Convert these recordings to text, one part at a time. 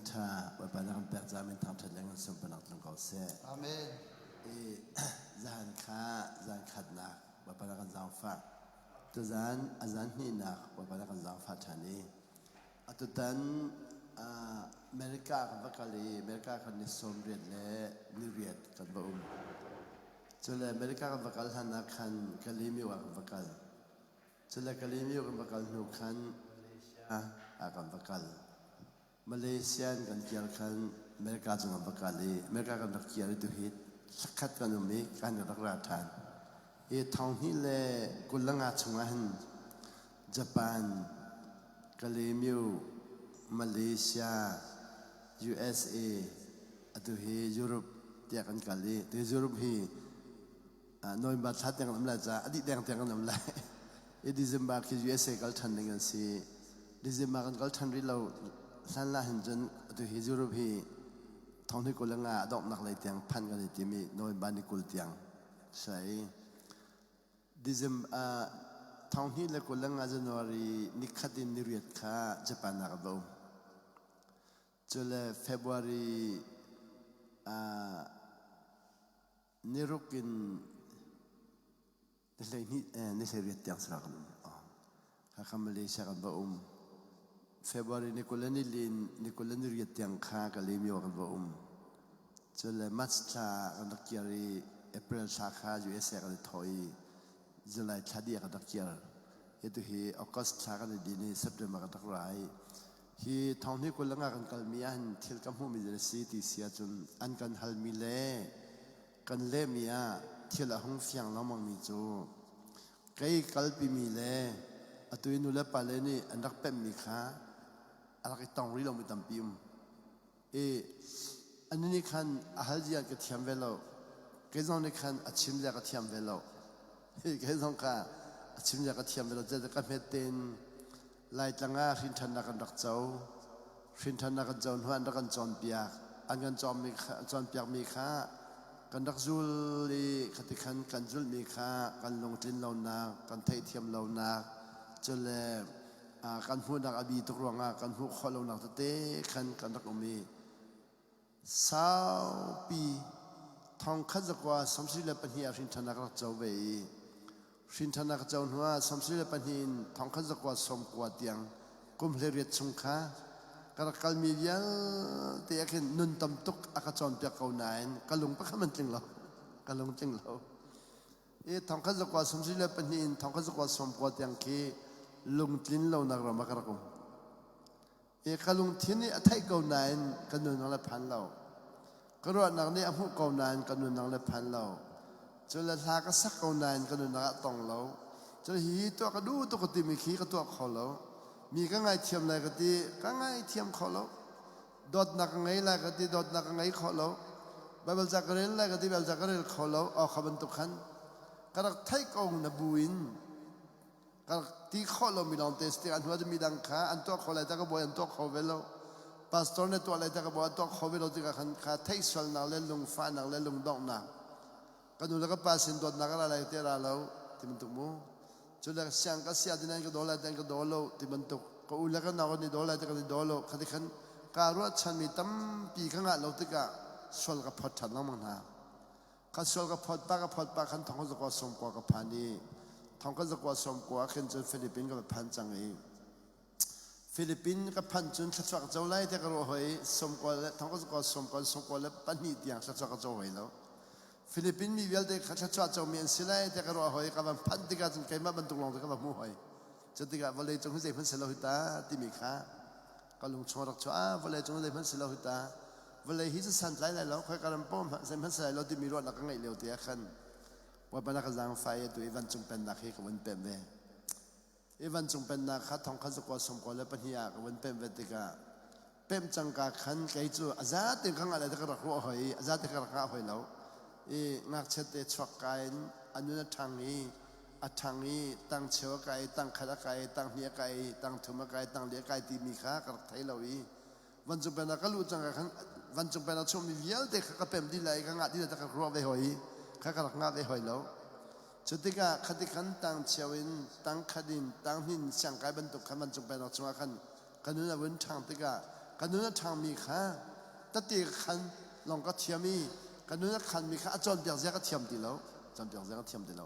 ṭha Bawipa na kan pek caah min thangṭhat le ngan sunparnak tlung ko seh. Amen. I zan kha zan khatnak Bawipa na kan zaangfah. Tuzan a zan hnihnak Bawipa na kan zaangfah ṭhan i atutan America kan va kal i America kan ni 80 le ni riat kan va um. Cule America kan va kal hlan ah khan Kalemyo ah kan va kal. Cule Kalemyo kan va kal hnu khan Malaysia ah kan va kal. Malaysia in kan kir khan America cung kan va kal i America kan rak kir i tuhi thlakhat kan um i kan rak ra ṭhan. Hi 2025 chungah hin Japan, Kalemyo, Malaysia, USA, atu hi Europe tiah kan kal i tu Europe hi November thla tiang kan um lai caah a dih deng tiang kan um lai. I December khi USA kal ṭhan ding an si. December kan kal ṭhan rih lo hlan la hin cun atu hi Europe hi thong 25 a donghnak lei tiang phanh kan i tim i November ni 20 tiang sai. December 2025 January ni khat in ni riat kha Japan ah ka va um. Cule February ni ruk in ni 12 ni 18 tiang sara kan um. Hakha Malaysia kan va um. February ni 20 ni lin ni 20 ni riat tiang kha Kalemyo kan va um. Cule March thla kan rak kir i April thla kha USA kan i thawh i July thla dih kan rak kir. Hi tu hi August thla kan i din i September kan rak ra i hi 2025 kan kalmi ah hin thil ka hmuhmi a si ti si ahcun an kan halmi le kan lehmi ah thil a hung fiang lengmangmi cu kei kalpimi le atu i nu le pale nih an rak pemhmi kha a rak i tong rih lomi tampi um. I anih nih khan a hal zia ka thiam ve lo. Kei zong nih khan a chim zia ka thiam ve lo. Hi kei zong kha a chim zia ka thiam ve lo. Zeidah ka hmet tein Laitlang ah hrinṭhannak kan rak co. Hrinṭhannak kan co hnu an rak kan cawnpiak. An kan cawnmi kha, cawnpiakmi kha kan rak zul i khati khan kan zulhmi kha kan lungtlin lonak, kan theihthiam lonak, cule kan hmuhnak a bi tuk ruangah kan hmuh khawh lonak tete khan kan rak um i saupi 1972 ah hrinṭhannak rak co ve i hrinṭhannak co hnu ah 72 in 1990 tiang kum 18 chung kha ka rak kalmi vialte ah khin nun tam tuk a ka cawnpiak ko nain ka lung pakhat man tling lo ka lung tling lo. I 1972 in 1990 tiang khi lungtlin lonak ram ah ka rak um. I ka lungthin nih a theih ko nain ka nunnak le phan lo. Ka ruahnak nih a hmuh ko nain ka nunnak le phan lo. Cu le hla ka sak ko nain ka nunnak ah tong lo. Cu hi tuah ka duh tuk ka timi khi ka tuah kho lo. Mi ka ngaithiam lai ka ti, ka ngaithiam kho lo. Dawtnak ka ngei lai ka ti, dawtnak ka ngei kho lo. Baibal ca ka rel lai ka ti, Baibal ca ka rel kho lo. Aw kha bantuk khan ka rak theih ko na bu in ka rak ti khawh lomi lawng te si an hnu mi dang kha an tuah kho lai ta ka bawi an tuah kho ve lo. Pastor ne tuah lai ta ka bawi an tuah kho ve lo tikah khan kha theih sualnak le lungfahnak le lungdonghnak ka nu le ka pa sin dawtnak a ra lai te ra lo ti bantuk mu. Cu le siang ka sia dinain ka daw lai ten ka daw lo ti bantuk ka u le ka nau kan i daw lai te kan i daw lo khati khan kaa ruahchanmi tampi ka ngah lo tikah sual ka phawt ṭhan lengmang hna. Kha sual ka phawt pa ka phawt pa khan thong zakua sawm kua ka phan i thong ka zakua sawm kua khin cun Philippine ka va phan cang i Philippine ka phanh cun thluachuah ka co lai tiah ka ruah hoi sawm kua le thong ka zakua sawm kua sawm kua le pahnih tiang thluachuah ka co hoi lo. Philippine mi vialte kha thluachuah comi an si lai tiah ka ruah hoi ka van phanh tikah cun keimah bantuk lawng te ka va hmuh hoi. Cu tikah vawlei cung hi zeihmanh si lo hi ta timi kha ka lung chung rak chuah. Ah vawlei cung zeihmanh si lo hi ta. Vawlei hi cu santlai lai lo khoi ka ram pawm zeihmanh si lai lo timi ruahnak ka ngeih lio te ah khan Bawipa na ka zaangfah i atu i vancung pennak hi ka vun pemh ve. I vancung pennak kha thong khat zakua sawm kua le pahnih ah ka vun pemh ve tikah pemh cangka khan kei cu a zate ka ngah le ka rak ruah hoi i a zate ka rak ngah hoi lo i ngakchia te chuak ka in a nun a ṭhang i a ṭhang i tang cheu a kai tang khat a kai tang hnih a kai tang thum a kai tang li a kai timi kha ka rak thei lo i vancung pennak ka luh cangka khan vancung pennak chungmi vialte kha ka pem dih lai i ka ngah dih lai ka rak ruah ve hoi i kha ka rak ngah ve hoi lo. Cu tikah khati khan tang cheu in tang khat in tang hnin siangkai bantuk khan vancung pennak chungah khan ka nun a vun ṭhang tikah Ka nun a ṭhangmi kha tete ka khan lawng ka thiam i ka nun a khanmi kha a cawnpiak zia ka thiam ti lo. Cawnpiak zia ka thiam ti lo.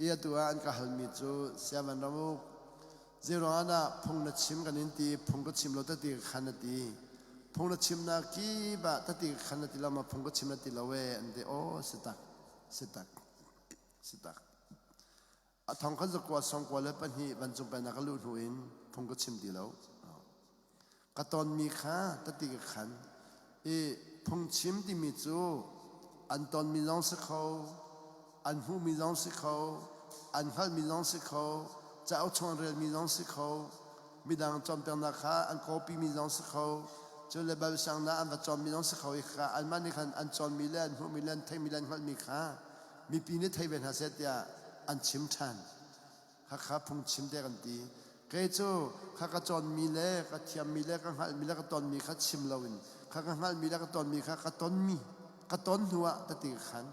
I atu ah an ka halmi cu Siavan ramuk zeiruang ah dah phung na chim kan in ti phung ka chim lo tete ka khan na ti. Phung na chimnak kip ah tete ka khan na ti lo ma phung ka chim na ti lo ee an ti. Aw si tak si tak si tak. A thong khat zakua sawmkua le pahnih vancung pennak ka luh hnu in phung ka chim ti lo. Ka tonmi kha tati ka khan i phungchim timi cu an tonmi zong si kho, an hmuhmi zong si kho, an hngalhmi zong si kho, cauk chung an relmi zong si kho, midang cawnpiaknak kha an kawpimi zong si kho, cu le Baibal sianginn ah an va cawnmi zong si kho i kha anmah nih khan an cawnmi le an hmuhmi le an theihmi le an hngalhmi kha mipi nih thei ve hna seh tiah an chim ṭhan. Khakha phungchim te kan ti. Kei cu kha ka cawnmi le ka thiammi le ka hngalhmi le ka tonmi kha chim loin kha ka hngalhmi le ka tonmi kha ka tonmi ka ton hnu ah tati ka khan.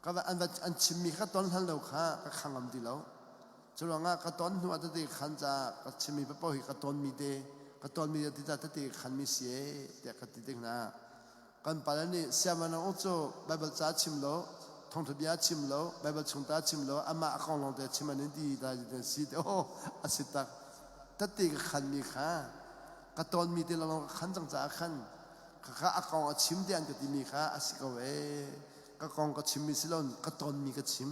Ka va an va an chimmi kha ka ton hlan lo kha ka khangam ti lo. Cu ruangah ka ton hnu ah tati ka khan caah ka chimmi paoh hi ka tonmi te ka tonmi te ti tati ka khanmi si ee tiah ka ti tik hna. Kan pale nih siangpahrang uk cu Baibal ca chim lo, thawngṭha bia chim lo, Baibal chung ta chim lo, amah a kong lawngte chim an in ti ta ti si te aw a si tak. Tette ka khanmi kha ka tawnmi te lawng ka khan cang caah khan khakha a kong a chim te an ka timi kha a si ko ee. Ka kong ka chimmi si lo ka tawnmi ka chim.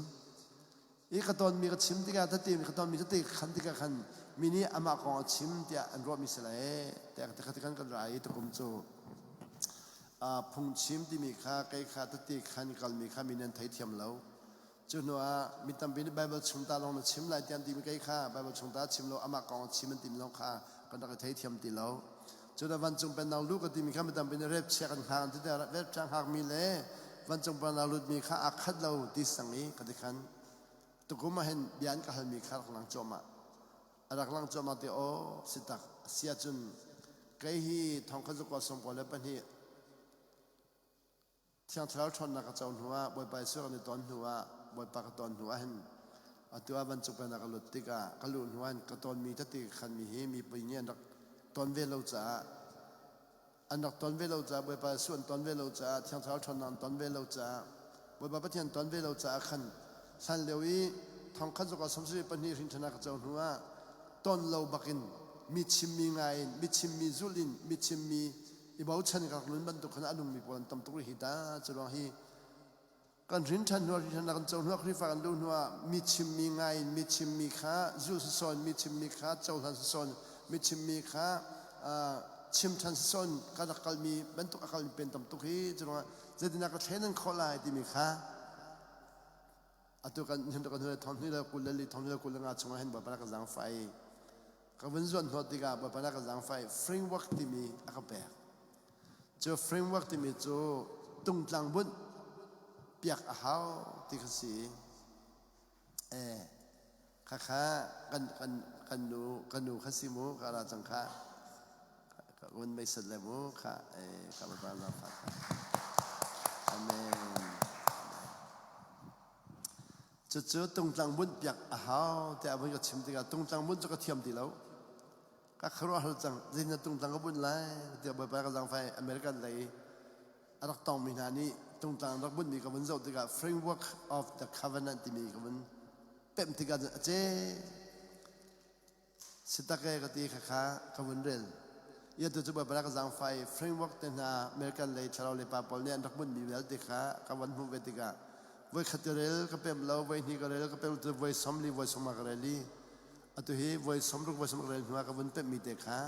I ka tonmi ka chim tikah tete ka tonmi tete ka khan tikah khan mi nih amah kong a chim tiah an ruahmi si lai tiah ka ti kan kan ra i tukum cu phungchim timi kha kei kha tete khan kalmi kha mi nan theithiam lo. Cu hnu ah mi tampi nih Baibal chung ta lawng na chim lai tiah an timi kei kha Baibal chung ta chim lo amah kong a chim an timi zong kha kan rak i theithiam ti lo. Cun a vancung pennak lu ka timi kha mi tampi nih rep chia kan hngak an ti tikah rep chia hngakmi le vancung pennak lutmi kha aa khat lo ti sang i ka ti khan tukum ah hin bia an ka halmi kha rak lang cuahmah a rak lang cuahmah ti aw si tak si ahcun kei hi thongkhat zakua sawmkua le pahnih Thiang Thlarau ṭhawnnak ka co hnuah Bawipa Jesuh kan i ton hnuah Bawipa ka ton hnuah hin atu ah vancung pennak ka lut tikah ka luh hnuah hin ka tonmi tete ka khanmi hi mipi nih an rak ton ve lo caah an rak ton ve lo caah Bawipa Jesuh an ton ve lo caah Thiang Thlarau ṭhawnnak an ton ve lo caah Bawipa Pathian ton ve lo caah khan hlan lio i thongkhat zuk ah 72 hrinṭhanak ka co hnuah ton lo bakin mi chimmi ngai in mi chimmi zulh in mi chimmi i bochan ka rak nun bantuk khan a nungmi pawl an tam tuk rih hi ta. Cu ruang hi kan hrin ṭhan hnu hrin ṭhan kan co hnu Khrihfa kan luh hnu ah mi chimmi ngai in mi chimmi kha zulh sawn mi chimmi kha cohlan sawn mi chimmi kha chim ṭhan sawn kan rak kalmi bantuk a kalmi pen tam tuk hi. Cu ruangah zeitindah ka thlen an khawh lai timi kha atu kan hin kan hnu thong hnih le kul le li thong hnih le kul le nga chungah hin Bawipa na ka zaangfah i ka vun zuan hnawh tikah Bawipa na ka zaangfah i framework timi a ka pek. Cu framework timi cu tungtlang bunh piak a hau ti kha si i eh khakha kan kan kan nu kan nu kha si mu ka ra cang kha ka un mei sat le mu kha eh ka Bawipa zaangfah kha amen. Cucu tungtlang bunh piak a hau tiah a vun ka chim tikah tungtlang bunh cu ka thiam ti lo. Ka khuaruahhar cang. Zeitin tungtlang ka bunh lai tiah Bawipa ka zaangfai American lei a rak tongmi hna nih tungtlang rak bunhmi ka vun zoh tikah Framework of the Covenant timi ka vun pemh tikah a ce Si tak e ka ti khakha ka vun rel. Ia tu cu Baibal ka zaangfah i framework te hna American lei thlarau lei pa pawl nih an rak bunhmi vialte kha ka van hmuh ve tikah voi khat ka rel ka pemh lo, voi hnih ka rel ka pemh lo, voi som li voi som ka rel i atu hi voi som ruk voi som ka rel hnu ah ka vun pemhmi te kha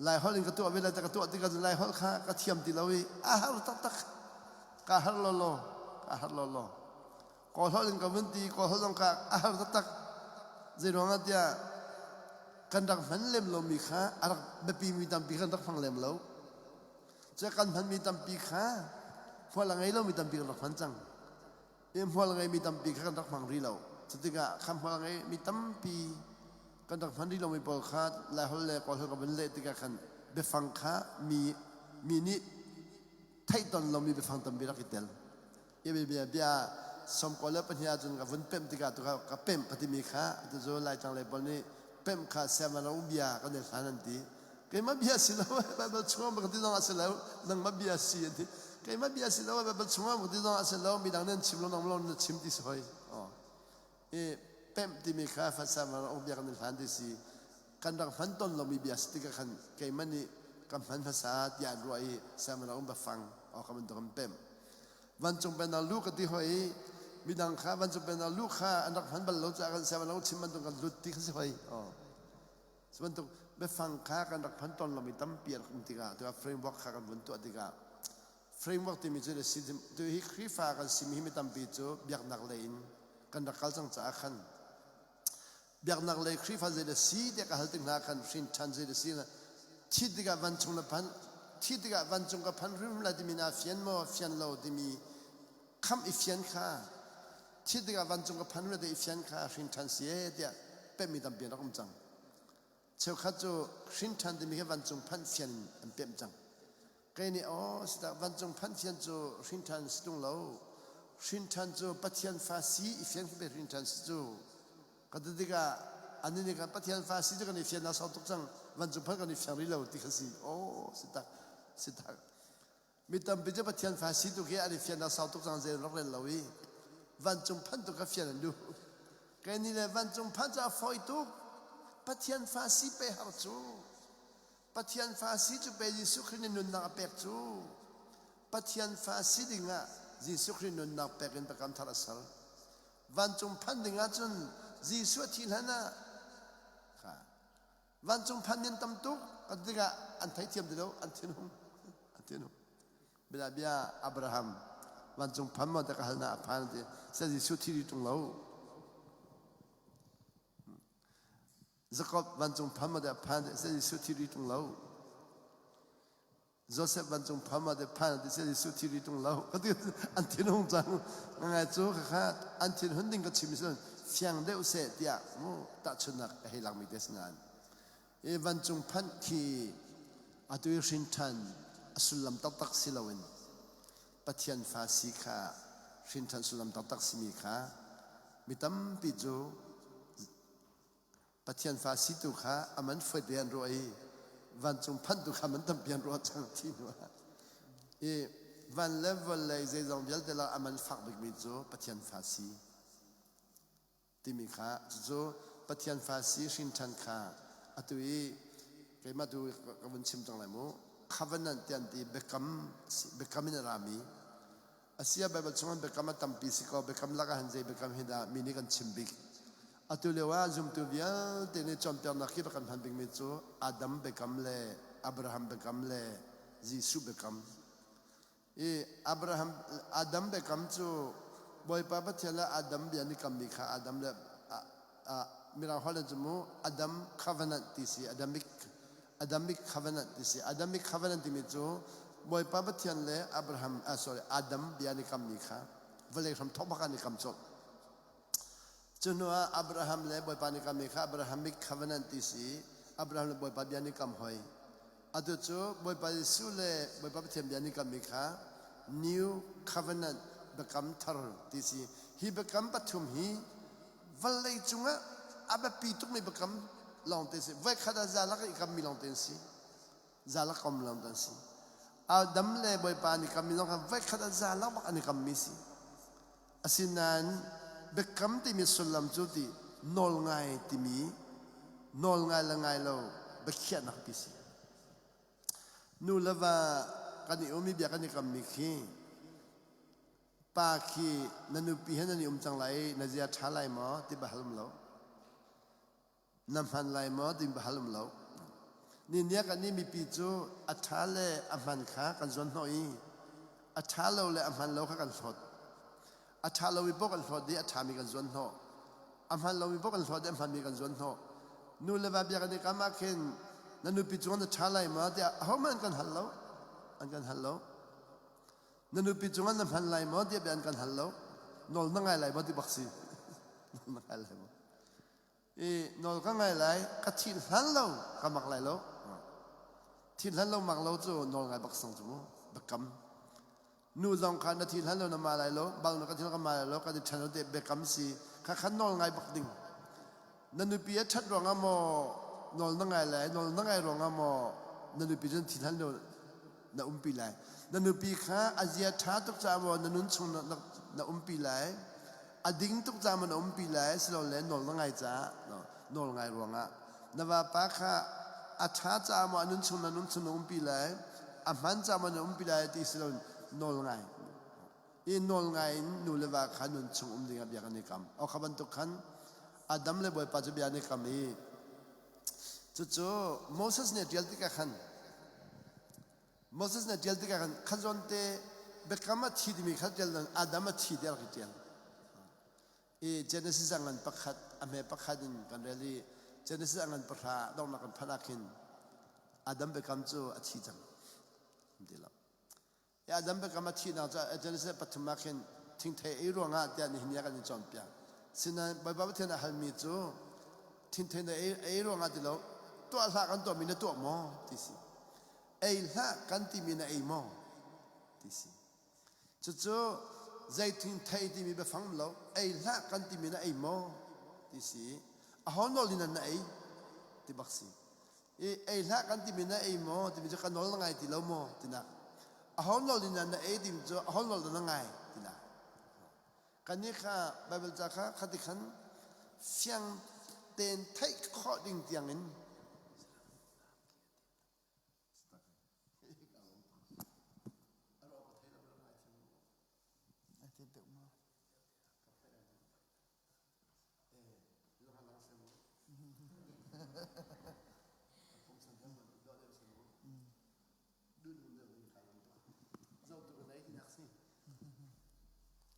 Lai holh in ka tuah ve lai ka tuah tikah Lai holh kha ka thiam ti lo i a har taktak ka har lawlaw ka har lawlaw. Kawl holh in ka vun ti kawl holh zong kha a har taktak. Zeiruang ah tiah kan rak hman lem lomi kha a rak biapimi tampi kan rak hmang lem lo. Cu kan hmanmi tampi kha hmual a ngei lomi tampi kan rak hman cang. I hmual a ngeimi tampi kha kan rak hmang rih lo. Cutikah kha hmual a ngeimi tampi kan rak hman rih lomi pawl kha Laiholh le Kawlholh ka vun leh tikah khan biafang kha mi mi nih theih ton lomi biafang tampi rak i tel. Bia bia bia sawmkaw le pahnih ahcun ka vun pemh tikah tu ka pemh ka timi kha atu cu Laitlang lei pawl nih pemh kha siamalo bia kan i hlan an ti. Keimah bia si lo Bible chungah ka ti zong ah si lo nangmah bia si an ti. Keimah bia si lo Bible chungah ka ti zong ah si lo midang nih an chim lo nang lo na chim ti si hoi. I pemh timi kha fasam ah ong bia kan i hlan ti si. Kan rak hman ton lomi bia si tikah khan keimah nih ka hman hmasa tiah an ruah i sianginn um biafang aw ka bantuk an pemh. Vancung pennak lu ka ti hoi i midang kha vancung pennak lu kha an rak hman bal lo caah kan sianginn ong chim bantuk kan lut ti kha si hoi. Cu bantuk biafang kha kan rak hman tawn lomi tampi a rak um tikah tiah framework kha kan vun tuah tikah framework timi cu si tu hi Khrihfa kan simi hi mi tampi cu biaknak lei in kan rak kal cang caah khan biaknak lei Khrihfa zei dah si tiah ka hal tik hna khan hrin ṭhan zei dah si thi tikah vancung na phan thi tikah vancung ka phan hrimhrim lai timi naa fian maw fian lo timi khamh i fian kha thi tikah vancung ka phan hrimhrim lai ti i fian kha hrin ṭhan si ee tiah pemhmi tampi an rak um cang cheukhat cu hrin ṭhan timi khi vancung phanh fian in an pemh cang Kei nih aw sitak vancung phanh fian cu hrin ṭhan si ṭung lo. Hrin ṭhan cu Pathian fa si i fian khi pei hrin ṭhan si cu. Ka ti tikah anih nih khan Pathian fa si cu kan i fian a sau tuk cang vancung phanh kan i fiang rih lo ti kha si. Aw sitak sitak. Mi tampi cu Pathian fa si tu khi an i fian a sau tuk cang zei rak rel lo i vancung phanh tu kha fian an duh. Kei nih le vancung phanh cu a fawi tuk. Pathian fa si pe har cu. Pathian fa si cu pei Jesuh Khrih nih nunnak a pek cu. Pathian fa si dingah Jesuh Khrih nunnak pek in biakam thar a ser. Vancung phan ding ahcun Jesuh a thih hlan ah kha vancung phan nin tam tuk kan tikah an theithiam ti lo an thinhung an thinhung bia bia Abraham vancung phan maw te ka hal na a phan ti se Jesuh thi ri tung lo Jakob vancung pham ah phan ti Jesuh thi ri ṭung lo. Joseph vancung pham ah phan ti Jesuh thi ri ṭung lo. Ka ti an thinhung cang. Ngai cu khakha an thinhun ding ka chim si fiang deuh seh tiah mu tahchunnak ka hei lakmi te si nain. I vancung phanh khi atu i hrin ṭhan a sullam taktak si loin Pathian fa si kha hrin ṭhan sullam taktak simi kha mi tampi cu Pathian fa si tu kha a man foite an ruah i vancung phanh tu kha man tampi an ruah cang ti hnu ah i van le vawlei zeizong vialte lak a man fak bikmi cu Pathian fa si timi kha cucu Pathian fa si hrin ṭhan kha atu i keimah tu ka vun chim cang lai mu covenant ti an ti biakam biakam in a rami Asia Baibal chungah biakam a tampi si ko biakam lakah hin zei biakam hi dah mi nih kan chim bik. Atu lio ah zumtu vialte nih cawnpiaknak hi kan hman bikmi cu Adam biakam le Abraham biakam le Jesuh biakam. I Abraham Adam biakam cu Bawipa Pathian le Adam bia an i kammi kha Adam le Mirang holh in cu mu Adam covenant ti si Adamic Adamic covenant ti si. Adamic covenant timi cu Bawipa Pathian le Abraham sorry Adam bia an i kammi kha vawlei hram thawk bak an i kam colh. Cu hnu ah Abraham le Bawipa an i kammi kha Abrahamic covenant ti si. Abraham le Bawipa bia an i kam hoi. Atu cu Bawipa Jesuh le Bawipa Pathian bia an i kammi kha New Covenant biakam thar ti si. Hi biakam pathum hi vawlei cungah a biapi tukmi biakam lawngte si. Voikhat ah zalak i kammi lawngte an si. Zalak kom lawngte an si. Adam le Bawipa an i kammi zong kha voikhat ah zalak bak an i kammi si. Asinain biakam timi sullam cu ti nawlngai timi nawlngai le ngai lo biakhiahnak ti si. Nu le va kan i um i bia kan i kammi khi Pa khi na nupi he nan i um cang lai i na zia ṭha lai maw ti va hal um lo. Na hman lai maw ti va hal um lo. Ninia kan nih mipi cu a ṭha le a hman kha kan zuan hnawh i a ṭha lo le a hman lo kha kan hlawt. A ṭha lomi paoh kan hlawt i a ṭhami kan zuan hnawh. A hman lomi paoh kan hlawt i a hmanmi kan zuan hnawh. Nu le va bia kan i kam ah khin na nupi cungah na ṭha lai maw tiah ahohmanh an kan hal lo. An kan hal lo. Na nupi cungah na hman lai maw tiah bia an kan hal lo. Nawl na ngai lai maw ti bak si. Nawl na ngai lai maw? I nawl ka ngai lai, ka thih hlan lo ka mak lai lo. Thih hlan lo mak lo cu nawl ngai bak sang cu mu. Biakam. Nu zong kha na thih hlan lo na ma lai lo, bang na ka thil ka ma lai lo, kan i ṭhen lo te biakam si. Kha khan nawl ngai bak ding. Na nupi a ṭhat ruangah maw? nawl na ngai lai, nawl na ngai ruangah maw na nupi cu na thi hlan lo na umpi lai. Na nupi kha a zia ṭha tuk caah maw na nun chung na, na, na umpi lai, a ding tuk caah maw na umpi lai, silole nawl na ngai caah nawl ngai ruangah. Na vapa kha a ṭha caah maw a nun chung na nun chung na umpi lai, a hman caah maw na umpi lai ti si loin nawl ngai. I nawl ngai in nu le va kha nun chung um dingah bia kan i kam. O kha bantuk khan Adam le Bawipa cu bia an i kam i cucu Moses nih a ṭial tikah khan Moses nih a ṭial tikah khan kha zawn te biakam a thi timi kha ṭial Adam a thi tiah a rak i ṭial. I Genesis a ngan pakhat a hme pakhat in kan rel i Genesis a ngan pahra donghnak kan phanh ah khin Adam biakam cu a thi cang. Ti lo. I Adam biakam a thihnak cu Genesis pathum ah khin thingthei ei ruangah tiah nihin ni ah kan i cawnpiak. Sinain Bawipa Pathian a halmi cu thingthei na ei, ei ruangah ti lo tuah hlah kan tuahmi na tuah maw ti si. Ei hlah kan timi na ei maw ti si. Cucu zei thingthei timi biafang um lo ei hlah kan timi na ei maw ti si. Aho nawl in na ei ti bak si. I ei hlah kan timi na ei maw timi cu ka nawl na ngai ti lo maw tinak. Aho nawl in na ei timi cu aho nawl dah na ngai tinak. Kannih kha Baibal ca kha khati khan fiang tein theih khawh ding tiangin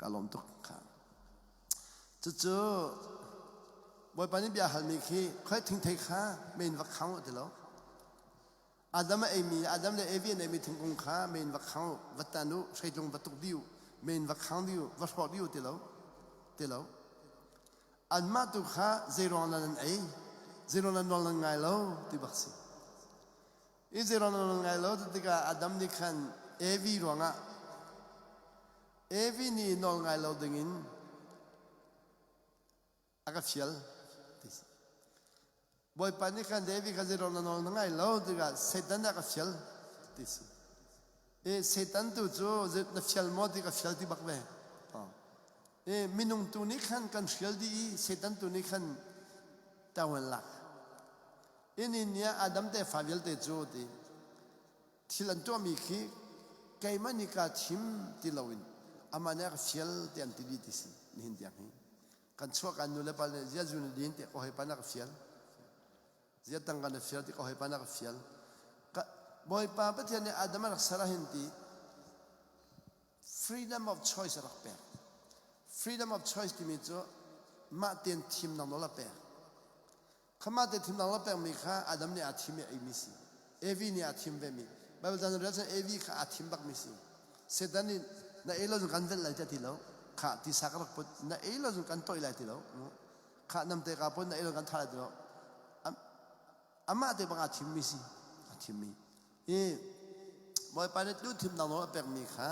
Ka lawm tuk kha. Cucu Bawipa nih bia halmi khi khoi thingthei kha men va khang ti lo. Adam a eimi Adam le Evi an eimi thingkung kha men va khang u, va tan u, hreitlung va tuk dih u, men va khang dih u, va hrawh dih u ti lo. Ti lo. Anmah tu kha zeiruang nan an ei, zeiruang nan nawl nan ngai lo ti bak si. I zeiruang nan nawl ngai lo ti tikah Adam nih khan Evi ruangah Evi nih nawl ngai lo dingin a ka fial ti si. Bawipa nih khan David kha zeiruang na nawl na ngai lo tikah Satan nih a ka fial ti si. I Satan tu cu na fial maw ti ka fial ti bak ve. I minung tu nih khan kan hrial dih i Satan tu nih khan tawan lak. Ini ni ah Adam tefa vialte cu ti thil an tuahmi khi keimah nih kaa thim ti loin amah nih a ka fial ti an ti dih ti si nihin tiang hi. Kan chuah kan nu le pa nih zia zu na din ti ka hawipa na ka fial. Zia tangka na fial ti ka hawipa na ka fial. Ka Bawipa Pathian nih Adam a rak ser ahhin ti freedom of choice a rak pek. Freedom of choice timi cu mah tein thimnak nawl a pek. Khamah te thimnak la pekmi kha Adam nih aa thim i a eimi si. Evi nih aa thim vemi. Baibal caan rel cun Evi kha aa thim bakmi si. Satan nih na ei lo cun kan velh lai tiah ti lo. Khah tisa ka rak put. Na ei lo cun kan toih lai ti lo. Khah namte ka put na ei lo kan thah lai ti lo. Amah te bang aa thimmi si. Aa thimmi. I Bawipa nih tu thimnak nawl a pekmi kha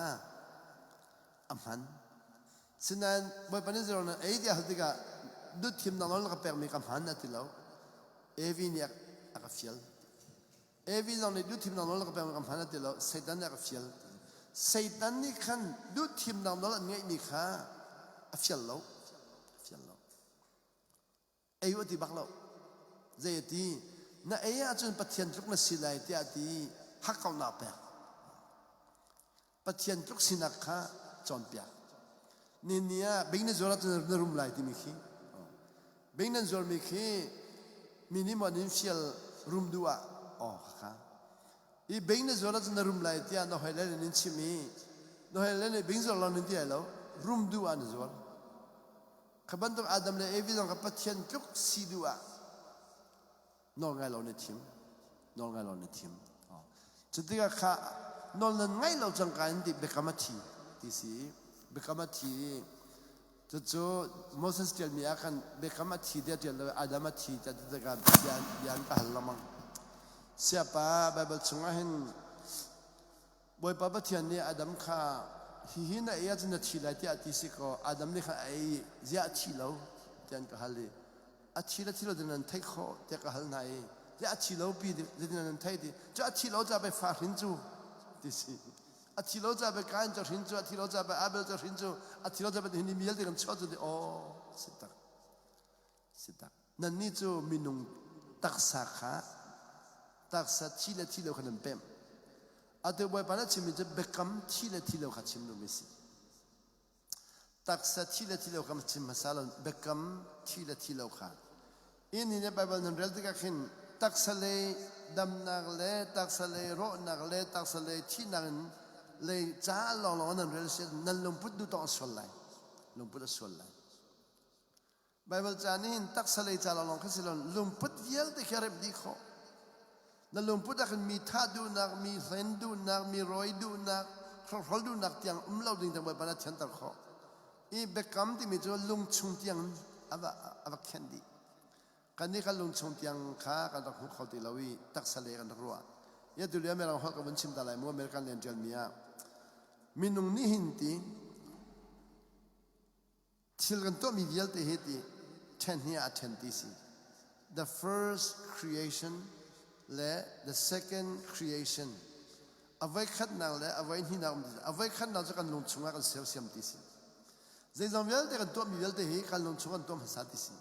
a hman. Sinain Bawipa nih zeiruang nan ei tiah hal tikah duhthimnak nawl na ka pekmi ka hman a ti lo. Evi nih a ka fial. Evi zong nih duhthimnak nawl na ka pekmi ka hman a ti lo. Satan nih a ka fial. Satan nih khan duhthimnak nawl an ngeihmi kha a fial lo. A fial lo. Ei u a ti bak lo. Zei a ti? Na ei ahcun Pathian tluk na si lai tiah a ti i hakkauhnak pek. Pathian tluk sinak kha cawnpiak. Ni ni ah bing na zuar ahcun na rum lai timi khi. Bing nan zuarmi khi mi nih maw nin fial rum duh ah aw kha. I bing na zuar ahcun na rum lai tiah na hoi le nin chim i na hoi le nih bing zuar lo nan ti lai lo rum duh ah na zuar. Kha bantuk Adam le Evi zong kha Pathian tluk si duh ah nawl ngai lo na thim. Nawl ngai lo na thim. Cu tikah kha nawl nan ngaih lo cangka in ti biakam a thi ti si. Biakam a thi i cucu Moses ṭialmi ah khan biakam a thi tiah ṭial lo Adam a thi tiah ti tikah bia, bia an ka hal lengmang. Siapa Baibal chungah hin Bawipa Pathian nih Adam kha hihi na ei ahcun na thi lai tiah a ti si kaw Adam nih khan a ei i ziah a thi lo tiah an ka hal i a thi le thi lo cu nan theih khawh tiah ka hal hna i Ti a thi lo pi zeitin nan thei ti. Cu a thi lo ca pe fa hrin cu ti si. A thi lo ca pe Kain cu hrin cu, a thi lo ca pe Abel cu hrin cu, a thi lo ca pe hi mi vialte kan chuah cu ti aw si tak. Si tak. Nannih cu minung taksa kha taksa thi le thi lo kha nan pemh. Atu Bawipa na chimmi cu biakam thi le thi lo kha chim duhmi si. Taksa thi le thi lo kha chim hmasa lo, biakam thi le thi lo kha. Ini nih Baibal nan rel tikah khin taksa lei damnak le taksa lei rawhnak le taksa lei thihnak in lei ca lawnglawng nan rel si nan lungput duh tawng a sual lai. Lungput a sual lai. Baibal ca nih hin taksa lei ca lawnglawng kha si lo lungput vialte khi a remh dih khawh. Na lungput ah khin mi thah duhnak, mi hlen duhnak, mi rawi duhnak, hrokhrol duhnak tiang um lo ding tiang Bawipa nih a thianter khawh. I biakam timi cu lungchung tiang a va, a va khenh dih. Kannih kan lungchung tiang kha kan rak hmu kho ti lo i taksa lei kan rak ruah. Ya tu lio Mirang holh ka vun chim ta lai mu American len ṭialmi ah minung nih hin ti Thil kan tuahmi vialte hi ti ṭhen hi ah ṭhen ti si. The first creation le the second creation. A voikhatnak le a voihnihnak um ti si. A voikhatnak cu kan lung chungah kan sersiam ti si. Zeizong vialte kan tuahmi vialte hi kan lung chung kan tuah hmasa ti si.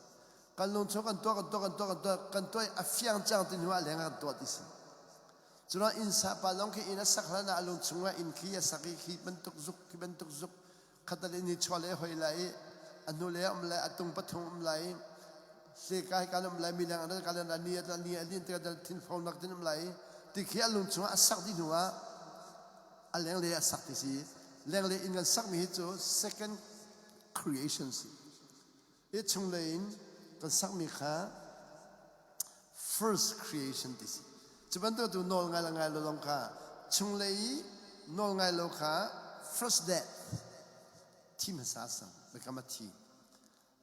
Kan lung chung kan tuah kan tuah kan tuah kan tuah kan tuah i a fiang cang ti hnu ah leng ah kan tuah ti si. Cuna inn sa pa lawng khi inn a sak hlan ah a lung chungah inn khi a sak i khi bantuk zuk khi bantuk zuk khatal in nichuah le hoi lai i a hnu le um lai a tung pathum um lai i hleka hi kan um lai mi leng an kan ni a ni a lin tikah thinfo nak tin um lai i ti khi a lung chungah a sak dih hnu ah a lengle a sak ti si lengle in kan sak mi hi cu second creation si i chunglei in kan sakmi kha first creation ti si. Cu bantuk tu nawl ngai le ngai lo zong kha chunglei i nawl ngai lo kha first death thi hmasa sang biakam a thi.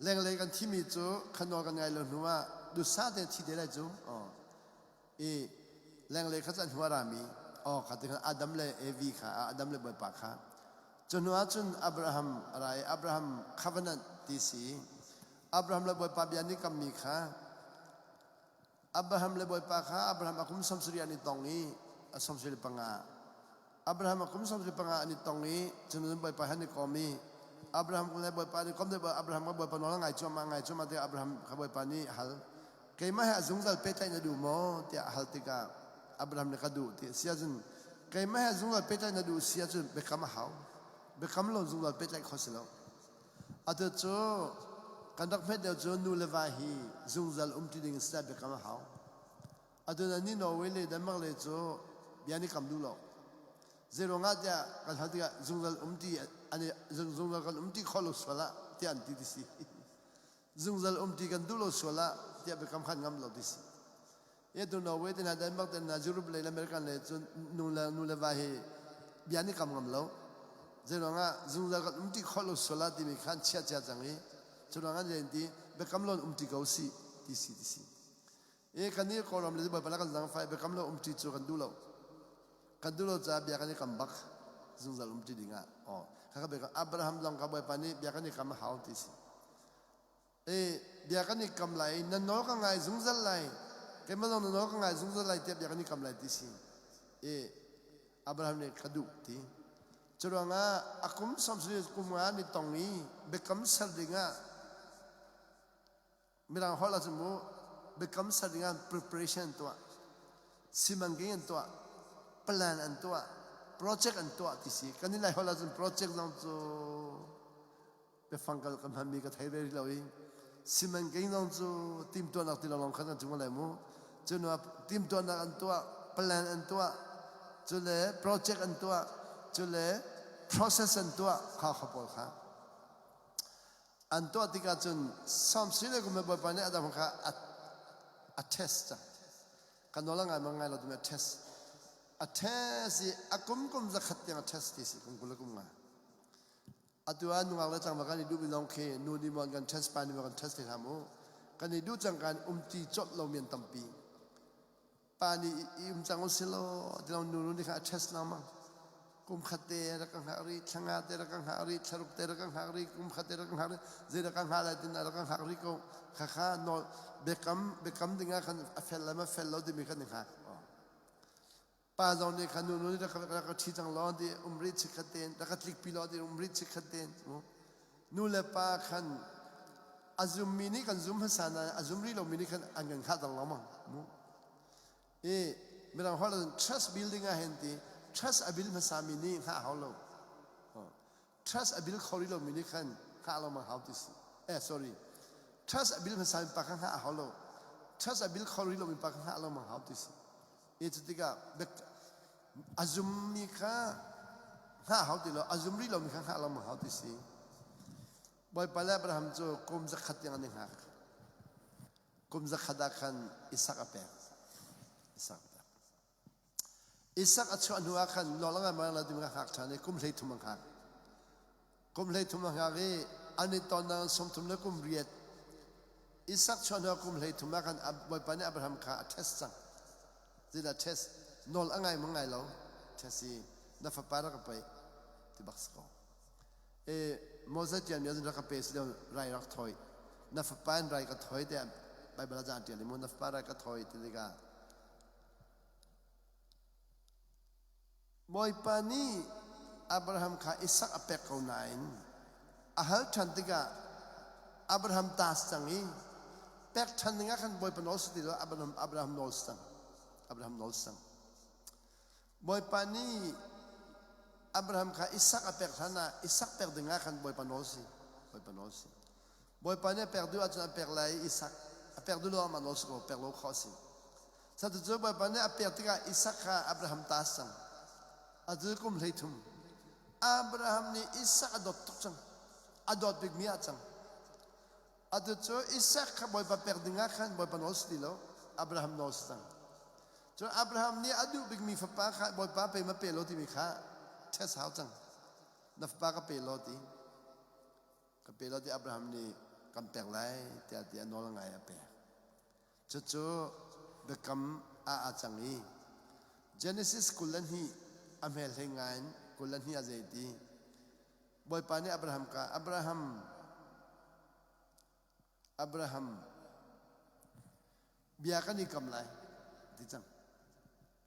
Lenglei kan thimi cu kha nawl kan ngai lo hnu ah dusa te thi te lai cu oh i lenglei kha cu an hnu a rami oh kha ti khan Adam le Evi kha Adam le Bawipa kha Cu hnu ahcun Abraham a ra i Abraham covenant ti si. Abraham le Bawipa bia nih kammi kha Abraham le Bawipa kha Abraham a kum 70 an i tong i a 75 Abraham a kum 75 an i tong i cun Bawipa he an i kom i Abraham le Bawipa an i kom Abraham kha Bawipa nawl a ngai cuahmah ngai cuahmah tikah Abraham kha Bawipa nih a hal keimah he a zungzal pehtlaih na duh maw tiah a hal tikah Abraham nih ka duh ti a si ahcun keimah he zungzal pehtlaih na duh si ahcun biakam a hau biakam lo zungzal pehtlaih kho si lo atu cu kan rak hmet deuh cu nu le va hi zungzal umṭi ding si biakam a hau atu na ni Norway le Denmark le cu bia ni kam duh lo zeiruangah tiah kan hal tikah zungzal umṭi an zungzal kan umṭi kho lo sual ah tiah an ti ti si zungzal umṭi kan duh lo sual ah tiah biakam khan ngam lo ti si e tu Norway te hna Denmark te hna Europe lei le American lei cun nu le nu le va hi bia ni kam ngam lo zeiruangah zungzal kan umṭi khawh lo sual ah timi khan chia chia cang i curuang an len ti biakam lo umṭi ko si ti si ti si e kan nih Kawlram le Bawipa la kan zangfai biakam lo umṭi cu kan duh lo kan duh lo caah bia kan i kam bak zungzal umṭi ding ah aw kha biakam Abraham zong kha Bawipa nih bia kan i kam a hau ti si e bia kan i kam lai nan nawl ka ngai zungzal lai keimah zong na nawl ka ngai zungzal lai tiah bia kan i kam lai ti si e Abraham nih ka duh ti curuangah a kum samsung kum nga ni tong i biakam ser dingah Mirang holh ahcun mu biakam ser dingah preparation an tuah simanking an tuah plan an tuah project an tuah ti si kan in lai holh ahcun project zong cu biafang ka hmanmi ka thei ve rih lo i simanking zong cu timtuahnak ti lawng khan kan cung lai mu cu hnu ah timtuahnak an tuah plan an tuah cu le project an tuah cu le process an tuah kha kha pawl kha An tuah tikah cun Samson le kum Bawipa nih Adam kha a test cang. Kan nawl a ngai ma ngai lo timi a test. A test i a kum kum zakhat tiang a test ti si kum 20 le kum nga. Atu ah nungak le tlangval kan i duhmi zong khi nu nih maw an kan test pa nih maw kan test te hna mu. Kan i duh cang kan umti colh lomi an tampi. Pa nih i um cang u si law ti lo nu nih khan a test lengmang. Kum khat te rak ka hngak rih, thla nga te rak ka hngak rih, thla ruk te rak ka hngak rih, kum khat te rak ka hngak rih, zei rak ka hngah lai tin rak ka hngak rih ko. Khakha nawl biakam biakam dingah khan a fel le ma fel lo timi khan i hngak. Pa zong nih khan nu nu nih rak ka ṭhi cang law ti um rih chikkhat tein rak ka tlikpi law ti um rih chikkhat tein nu le pa khan a zummi nih kan zum hmasa nain a zum rih lomi nih khan an kan hngah cang lengmang mu. I mirang holh ah trust building ah hin ti trust a build hmasa mi nih hngah hau lo. Trust a build kho rih lomi nih khan hngah lengmang hau ti si. Eh sorry. Trust a build hmasa mi pa kha hngah a hau lo. Trust a build kho rih lomi pa kha hngah lengmang hau ti si. I cu tikah a zummi kha hngah hau ti lo, a zum rih lomi kha hngah lengmang hau ti si. Bawipa le Abraham cu kum zakhat tiang an i hngak. Kum zakhat ah khan Isak a pek. Isak a pek. Isak a chuah hnu ah khan nawl a ngai bang lo timi ka hngak ṭhan i kum 13 a hngak. Kum 13 a hngak i an i tonnak 38. Isak chuah hnu ah kum 13 ah khan Bawipa nih Abraham kha a test cang. Zeidah test? Nawl a ngai maw ngai lo? Test i na fapa rak ka paih ti bak si ko. E Moses ṭialmi ahcun rak ka pe si lo rai rak thawi. Na fapa in rai ka thawi tiah Baibal ah a ṭial i mu na fapa rai ka thawi ti tikah Bawipa nih Abraham kha Isak a pek ko nain a hal ṭhan tikah Abraham ta si cang i pek ṭhan dingah khan Bawipa nawl si ti lo Abraham, Abraham nawl si cang. Abraham nawl si cang. Bawipa nih Abraham kha Isak a pek hlan ah Isak pek dingah khan Bawipa nawl si. Bawipa nawl si. Bawipa nih a pek duh ahcun a pek lai i Isak a pek duh lo ah mah nawl si ko pek lo khawh a si. Cucu Bawipa nih a pek tikah Isak kha Abraham ta a si cang. Atu kum 33. Abraham nih Isak a dawt tuk cang. A dawt bikmi ah cang. Atu cu Isak kha Bawipa pek dingah khan Bawipa nawl si ti lo, Abraham nawl si cang. Cun Abraham nih a duh bikmi fapa kha Bawipa pe ma pe lo timi kha test hau cang. Na fapa ka pe law ti. Ka pe lo ti Abraham nih kan pek lai tiah ti a nawl ngai a pek. Cucu biakam ah aa cang i Genesis 22 a hmel hlei ngai in 22 a zei ti Bawipa nih Abraham ka Abraham Abraham bia kan i kam lai ti cang.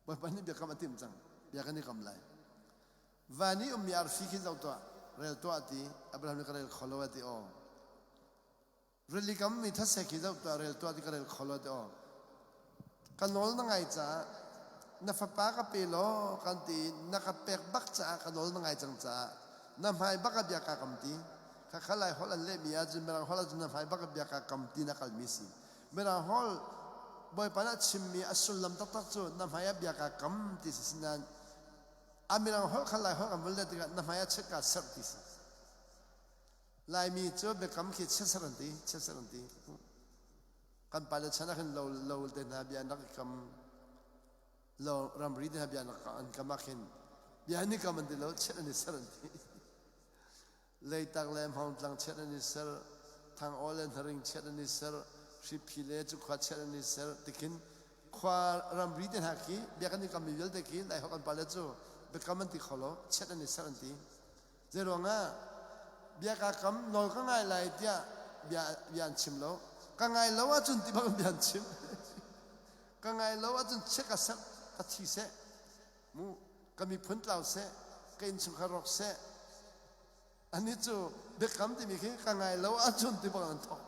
Bawipa nih biakam a timh cang. Bia kan i kam lai. Van i ummi arfi khi zoh tuah, rel tuah ti. Abraham nih ka rel kho lo a ti aw. Rili kam mi thase khi zoh tuah, rel tuah ti ka rel kho lo ti aw. Ka nawl na ngai caah na fapa ka pe law kan ti na ka pek bak caah ka nawl na ngai cang caah na hmai bak a bia ka kam ti. Khakha lai holh an lehmi ahcun Mirang holh ahcun na hmai bak a bia ka kam ti na kalmi si. Mirang holh Bawipa nih a chimmi a sullam taktak cu na hmai ah bia kaa kam ti si nain a mirang holh kha Lai holh kan vun let tikah na hmai ah chiat kaa serh ti si. Laimi cu biakam khi chiatserh an ti, chiatserh an ti. Kan pale chan ah khin lo lo te hna bia an rak i kam lo ramri te hna bia an kam ah khin bia an i kam an ti lo chiat an i serh an ti. Leitak le Hmawngtlang chiat an i ser, Thangaw le Hnaring chiat an i ser, Hriphi le Cukhua chiat an i ser tikhin khua ramri te hna khi biakinn i kammi vialte khi Laiholh kan pale cu biakam an ti kho lo, chiat an i ser an ti. Zeiruangah bia kaa kam nawl ka ngai lai tiah bia, bia an chim lo. Ka ngai lo ahcun ti bang bia an chim. ka ngai lo ahcun chiat ka serh, ka thi seh. Mu ka miphun tlau seh, ka innchungkhar rawk seh. Anih cu biakam timi khi ka ngai lo ahcun ti bang an thawk.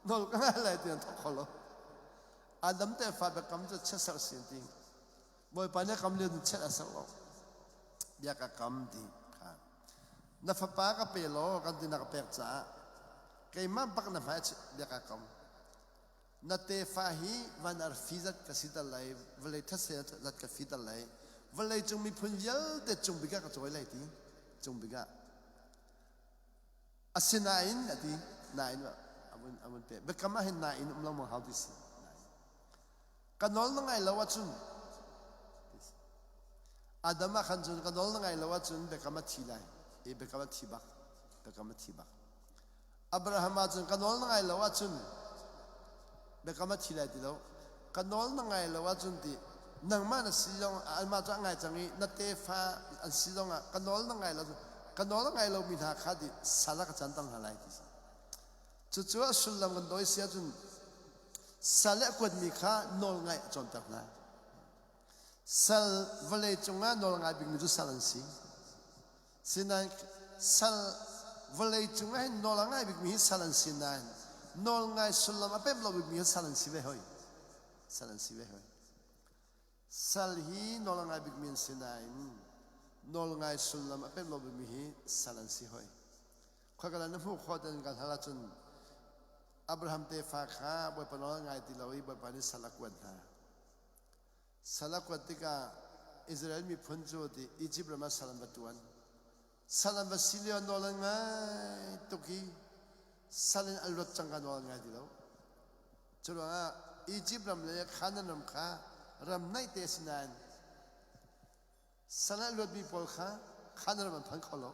Nawl ka ngai lai ti an thawk kho lo. Adam tefa biakam cu chiatserh si an ti. Bawipa nih a kam lio chiat a serh lo. Bia ka kam ti kha. Na fapa ka pe law kan ti na ka pek caah keimah bak na hmai bia ka kam. Na tefa hi van arfi zat ka siter lai, vawlei thetse zat ka fiter lai, vawlei cung miphun vialte cung bik ah ka cawi lai ti, cung bik ah. Asinain a ti, nain a vun pek. Biakam ah hin nain um lo maw hau ti si. Ka nawl na ngai lo ahcun, Adam ah khan cun ka nawl na ngai lo ahcun biakam a thi lai. E biakam a thi bak. Biakam a thi bak. Abraham ahcun ka nawl na ngai lo ahcun biakam a thi lai ti lo. Ka nawl na ngai lo ahcun ti. Nangmah na si zong anmah cu a ngai cang i na tefa an si zong ah ka nawl na ngai lo ka nawl a ngai lomi hna kha ti sal ah ka canter hna lai ti si. Cucu a sullam kan dawi si ahcun sal le a kuatmi kha nawl ngaih a cawnter hna. Sal vawlei cungah nawl ngai bikmi cu sal an si. Sinain sal vawlei cungah hin nawl a ngai bikmi hi sal an si nain nawl ngai sullam a pemh lo bikmi hi sal an si ve hoi. Sal an si ve hoi. Sal hi nawl a ngai bikmi an si nain nawl ngai sullam a pemh lo bikmi hi sal an si hoi. Khoika na hmuh khawh ten kan hal ahcun Abraham tefa kha Bawipa nawl a ngai ti lo i Bawipa nih sal a kuat hna. Sal a kuat tikah Israel miphun cu ti Egypt ram ah sal an va ṭuan. Sal an va si lio nawl an ngai tuk i sal in an luat cang ka nawl an ngai ti lo. Cu ruangah Egypt ram le Canaan ram kha ram naihte a si nain sal an luatmi pawl kha Canaan ram an phan kho lo.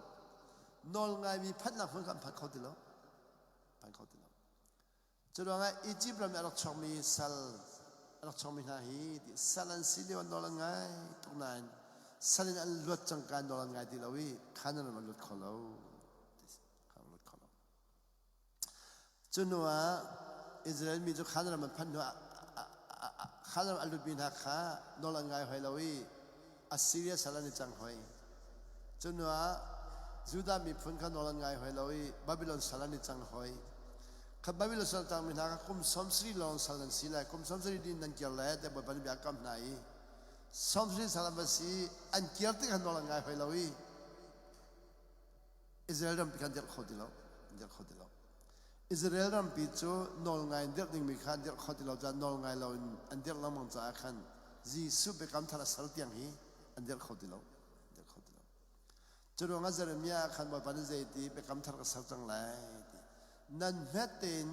Nawl ngaimi phanhnak hmun kha an phan kho ti lo. Phan kho ti lo. Cu ruangah Egypt ram i a rak chuakmi sal a rak chuakmi hna hi sal an si lio nawl an ngai tuk nain sal in an luat cangka nawl an ngai ti lo i Canaan ram an lut kho lo. An lut kho lo. Cu hnu ah Israel mi cu Canaan ram an phanh hnu ah Canaan ram a lutmi hna kha nawl an ngai hoi lo i Assyria sal an i cang hoi. Cu hnu ah Judah miphun kha nawl an ngai hoi lo i Babylon sal an i cang hoi. Kha Babylon sal cangmi hna kha kum 70 lawng sal nan si lai, kum 70 din nan kir lai tiah Bawipa nih bia a kam hna i 70 sal an va si an kir tik khan nawl an ngai hoi lo i Israel rampi kha an dirh kho ti lo. An dirh kho ti lo. Israel rampi cu nawlngai in dirh dingmi kha an dirh kho ti lo caah nawlngai lo in an dirh lengmang caah khan Jesuh biakam thar a ser tiang hi an dirh kho ti lo. An dirh kho ti lo. Cu ruangah Jeremiah ah khan Bawipa nih zei ti biakam thar ka ser cang lai ti. Nan hmet tein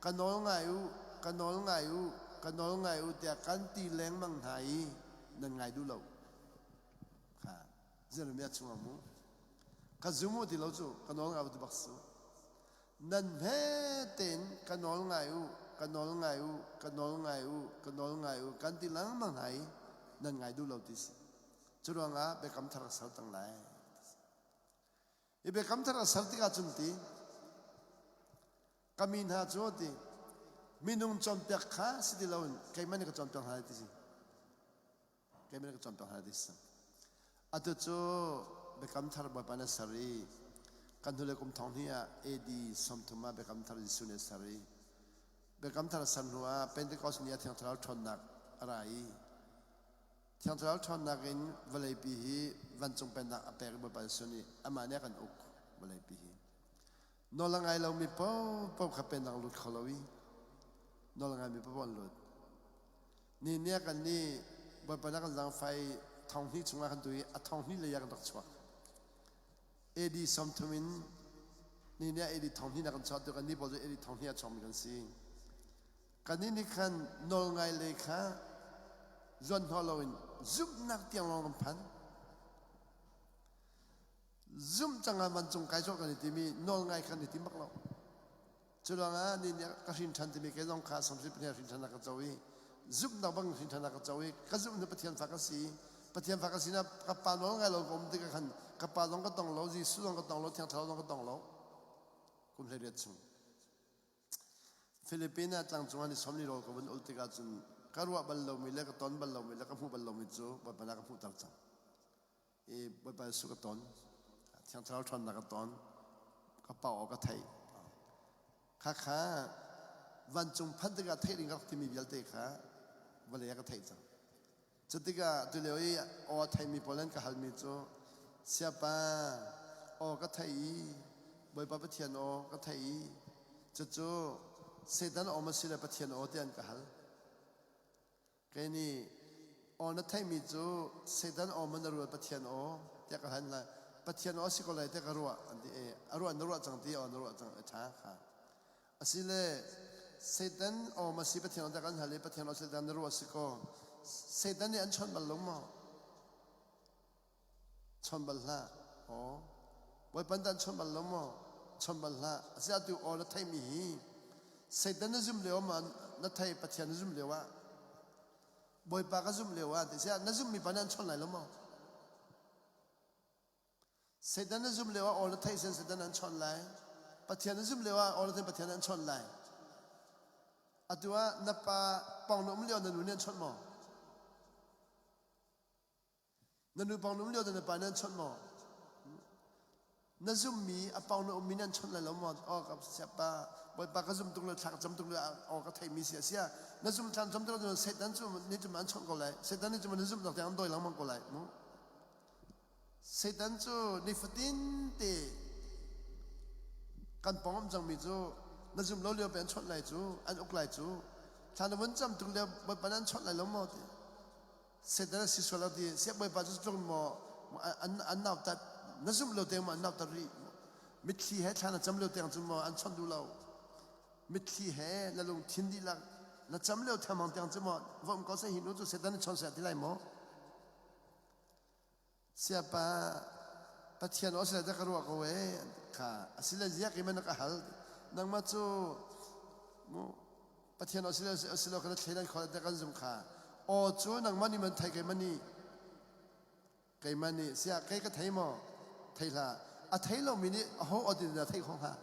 ka nawl ngai u, ka nawl ngai u, ka nawl ngai u tiah kan ti lengmang hna i nan ngai duh lo. Kha Jeremiah chungah mu. Ka zum u ti lo cu ka nawl ngai u ti bak si. Nan hme tein ka nawl ngai u, ka nawl ngai u, ka nawl ngai u, ka nawl ngai u kan ti lengmang hna i nan ngai duh lo ti si. Cu ruangah biakam thar ka ser cang lai. Hi biakam thar a ser tikah cun ti ka mi hna cu ti minung cawnpiak kha si ti loin keimah nih ka cawnpiak hna lai ti si. Keimah nih ka cawnpiak hna ti si. Atu cu Biakam Thar Bawipa na ser i kan hnulei kum thong hnih ah AD 30 ah Biakam Thar Jesuh nih a ser i Biakam Thar a ser hnu ah Pentecost ni ah Thiang Thlarau ṭhawnnak a ra i Thiang Thlarau ṭhawnnak in vawleipi hi vancung pennak a pek i Bawipa Jesuh nih amah nih a kan uk vawleipi hi. Nawl a ngai lomi paohpaoh kha pennak lut kho lo i nawl a ngaimi paohpaoh an lut. Ni nih kan nih Bawipa nih a kan zaangfah i thonghnih chungah kan tu i a thonghnih lei ah kan rak chuak. AD 30 in ni nih AD thonghnih na kan chuah tu kan nih pawl cu AD thonghnih a chuakmi kan si. Kannih nih khan nawlngai lei kha zuan hnawh loin zumhnak tiang lawng kan phan. Zumh cang ah vancung kai cawh kan i timi nawlngai khan i tim bak lo. Cu ruangah ni nih ka hrin ṭhan timi kei zong kha samsung pahnih hrin ṭhan ka co i zumhnak bang hrin ṭhan ka co i ka zumh nu Pathian fa ka si. Pathian fa ka si na ka pa nawl ngai lo ka um tikah khan ka pa zong ka tong lo, Jesuh zong ka tong lo, Thiang Thlarau zong ka tong lo. Kum 18 chung. Philippines ah tlangcung ah ni 40 rawl ka vun ul tikah cun ka ruah bal lomi le ka ton bal lomi le ka hmuh bal lomi cu Bawipa nih a ka hmuhter cang. I Bawipa Jesuh ka ton. Thiang Thlarau ṭhawnnak ka ton. Ka pau aw ka theih. Khakha vancung phanh tikah theih ding ka rak timi vialte kha vawlei ah ka theih cang. Cu tikah tulio i aw a theimi pawl an ka halmi cu Siapa aw ka theih i Bawipa Pathian aw ka theih i cucu Satan aw maw si le Pathian aw tiah an ka hal. Kei nih aw na theihmi cu Satan aw maw na ruat Pathian aw tiah ka hal lai. Pathian aw a si ko lai tiah ka ruah an ti i a ruah na ruah cang ti aw na ruah cang a ṭha kha. Asile Satan aw ma si Pathian aw tiah kan hal i Pathian aw Satan na ruah si kaw Satan nih an chawnh bal lo maw? Chawn bal hlah. Aw. Bawipa dah an chawn bal lo maw? Chawn bal hlah. Asi atu aw na theihmi hi Satan na zum lio ma na thei Pathian na zum lio ah? Bawipa ka zumh lio ah ti siah na zumhmi pa nih an chawnh lai lo maw? Satan na zumh lio ah aw na theih sen Satan an chawnh lai. Pathian na zumh lio ah aw na theih Pathian an chawnh lai. Atu ah na pa pawng na um lio na nu nih an chawnh maw? Na nu pawng na um lio na pa nih an chawnh maw? Na zummi a pawng na ummi nih an chawnh lai lo maw? Aw ka siapa Bawipa ka zum tuk le thla ka cam tuk le aw ka theimi si a sia. Na zum thla cam tuk le Satan cu nih cu an chawnh ko lai. Satan nih cu na zumh nak tiang an dawi lengmang ko lai mu. Satan cu nifatin te kan pawng um cangmi cu na zum lo lio pe an chawnh lai cu an uk lai cu thla na vun cam tuk lio Bawipa nih an chawnh lai lo maw ti. Satan a si sual lo ti siangbawipa cu tlung maw an an nautat na zumh lo tiang maw an nautat rih mitthli he thla na cam lio tiang cu maw an chawnh duh lo mitthli he na lungthin dihlak na cam lio thengmang tiang cu maw va um ko seh hi nu cu Satan nih chawn seh ti lai maw Siapa Pathian aw sila ka ruah ko e kha asile ziak i man ka hal nangmah cu mu Pathian aw sila asilo kana thleidan kho te kan zum kha aw cu nangmah nih man thei keimah nih keimah nih sia kei ka thei maw thei hlah a thei lomi nih a ho aw tin na thei kho hnga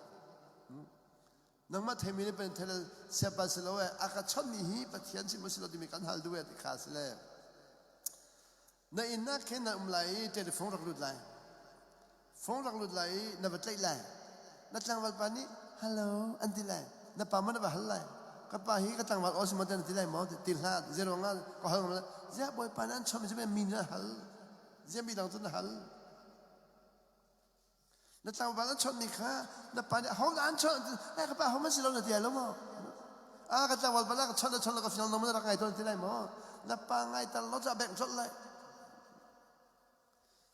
nangmah theimi nih pen thei siapa si lo e a ka chonmi hi Pathian si maw si lo timi kan hal duh e ti kha si le Na inn ah khin na um lai i telephone rak lut lai. Phone rak lut lai i na va tlaih lai. Na tlangval pa nih hello an ti lai. Na pa maw na va hal lai. Ka pa hi ka tlangval aw si maw na ti lai maw ti hlah. Zeiruang ah ka hal ngam Ziah bawipa nih an chawmh mi mi na hal. Ziah mi dang cu na hal. Na tlangval an chawnhmi kha na pa nih ho dah an chawnh eh ka pa ho man si lo na ti lai lo maw ah ka tlangval pa ka chawnh na chawnh lo ka fiang lo na rak ngai tawn ti lai maw na pa ngai tal lo ca bengh colh lai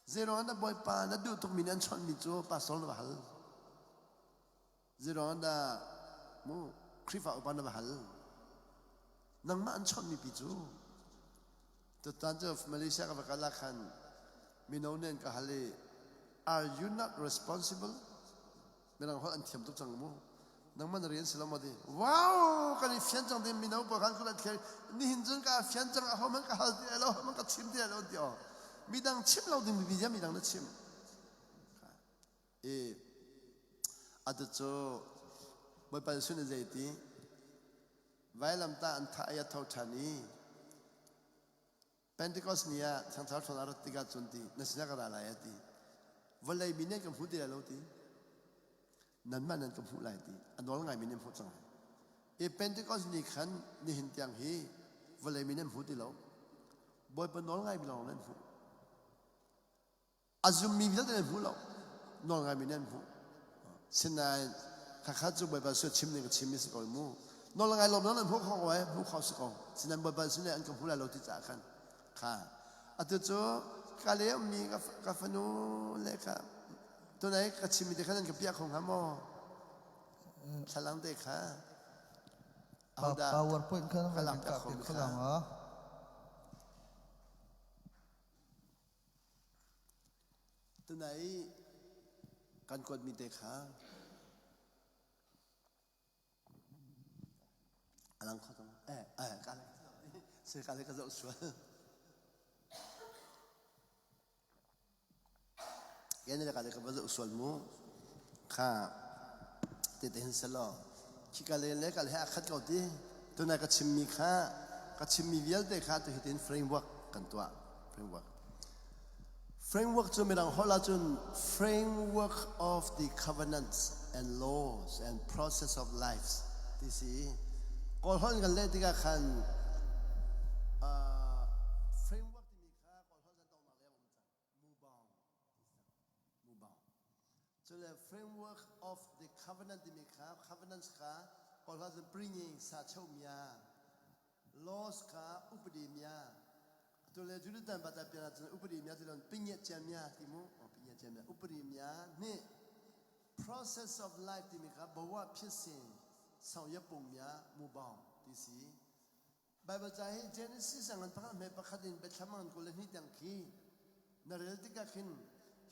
zeiruang na bawipa na duh tukmi nih an chawnhmi cu pastor na va hal Zeiruang dah mu Khrihfa upa na va hal? Nangmah an chawnhmi pi cu tutan cu Malaysia ka va kal ah khan mino nih an ka hal i are you not responsible? Mirang holh an thiam tuk cang mu. Nangmah na rian si lo maw ti? Wow! Kan i fian cang ti mino pawl khan kut an thlir. Nihin cun ka fian cang aho hmanh ka hal ti lai lo, aho hmanh ka chim ti lai lo an ti aw. Midang chim lo ding mi bia midang na chim. I atu cu Bawipa Jesuh nih zeiti vailamtah an thah i a tho ṭhan i Pentecost ni ah Thiang Thlarau ṭhawn a rat tikah cun ti na sinah ka ra lai a ti. Vawlei mi nih an ka hmu ti lai lo ti. Nanmah nan ka hmuh lai ti. A nawl ngaimi nih an hmuh cang lai. I Pentecost ni khan nihin tiang hi vawlei mi nih an hmu ti lo. Bawipa nawl ngaimi lawng nan hmuh. A zummi vialte nan hmu lo. Nawl ngaimi nan hmuh. Sinain khakha cu Bawipa sual chim ning ka chim mi si ko mu. Nawl ngai lawm nan hmuh kho ko ai, hmuh kho si ko. Sinain Bawipa sin an ka hmu lai lo ti caah khan kha atu cu ka le ummi ka fanu le ka tunai ka chimmi te khan nan ka piah kho hnga maw? Thlalang te kha ahodah PowerPoint kha ka van lak in piak kah kho piak mi kho kha? lang ah. Tunai kan kuatmi te kha a lang kho cang. Eh, eh, ka le se ka le ka zoh sual. Ken le ka le ka va zoh sual mu. Kha te te hin selaw. Khi ka le le ka le a khat ko ti. Tunai ka chimmi kha ka chimmi vialte kha tu hitin framework kan tuah. Framework. Framework cu mirang holh ahcun framework of the covenants and laws and process of life ti si. Kawl holh in kan leh tikah khan uh, framework timi kha Kawl holh an tongnak le a um cang. Mubang Mubang. Cule framework of the covenant timi kha covenants kha Kawl holh ahcun bringing sa cheu mia laws kha upadi mia atu le Julitan bata pian ahcun upadi mia ti lon pingye chia mia ti mu pingye chia mia upadi mia nih process of life timi kha bawa phisin sang ya pung mia mu bang ti si Bible ca hi Genesis ang an pakhat me pakhat in Bethlehem an kul le hnih tiang khi na rel tikah khin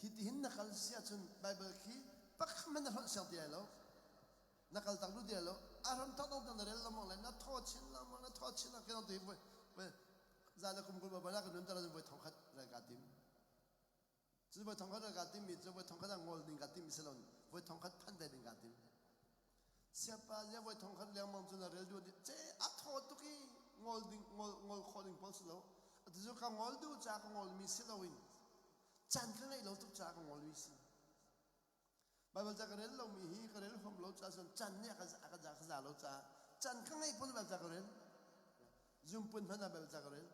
hi ti hin na kal si ahcun Bible khi pakhat man na hlonh siang ti lai lo na kal tak lu ti lo a ram thok dong na rel lengmang le na thaw chin lengmang na thaw chin lengmang ti voi. Za le kum 20 bala ka nun tar ahcun voi 1000 rel kaa tim. Cu voi 1000 rel kaa timmi cu voi 1000 ah ngol ding kaa tim si lo voi 1000 phan ve ding kaa tim. Siapa zia voi 1000 lengmang cu na rel duh ce a thaw tuk i ngol ding ngol ngol khawh ding pawl si lo. Atu cu ka ngol duh ca ka ngol mi si loin caan ka ngeih lo tuk ca ka ngol mi si. Baibal ca ka rel lomi hi ka rel huam lo caah cun can nih a ka a ka za lo caah can ka ngeih pun Baibal ca ka rel. Zumpun hmanh ah Baibal ca ka rel.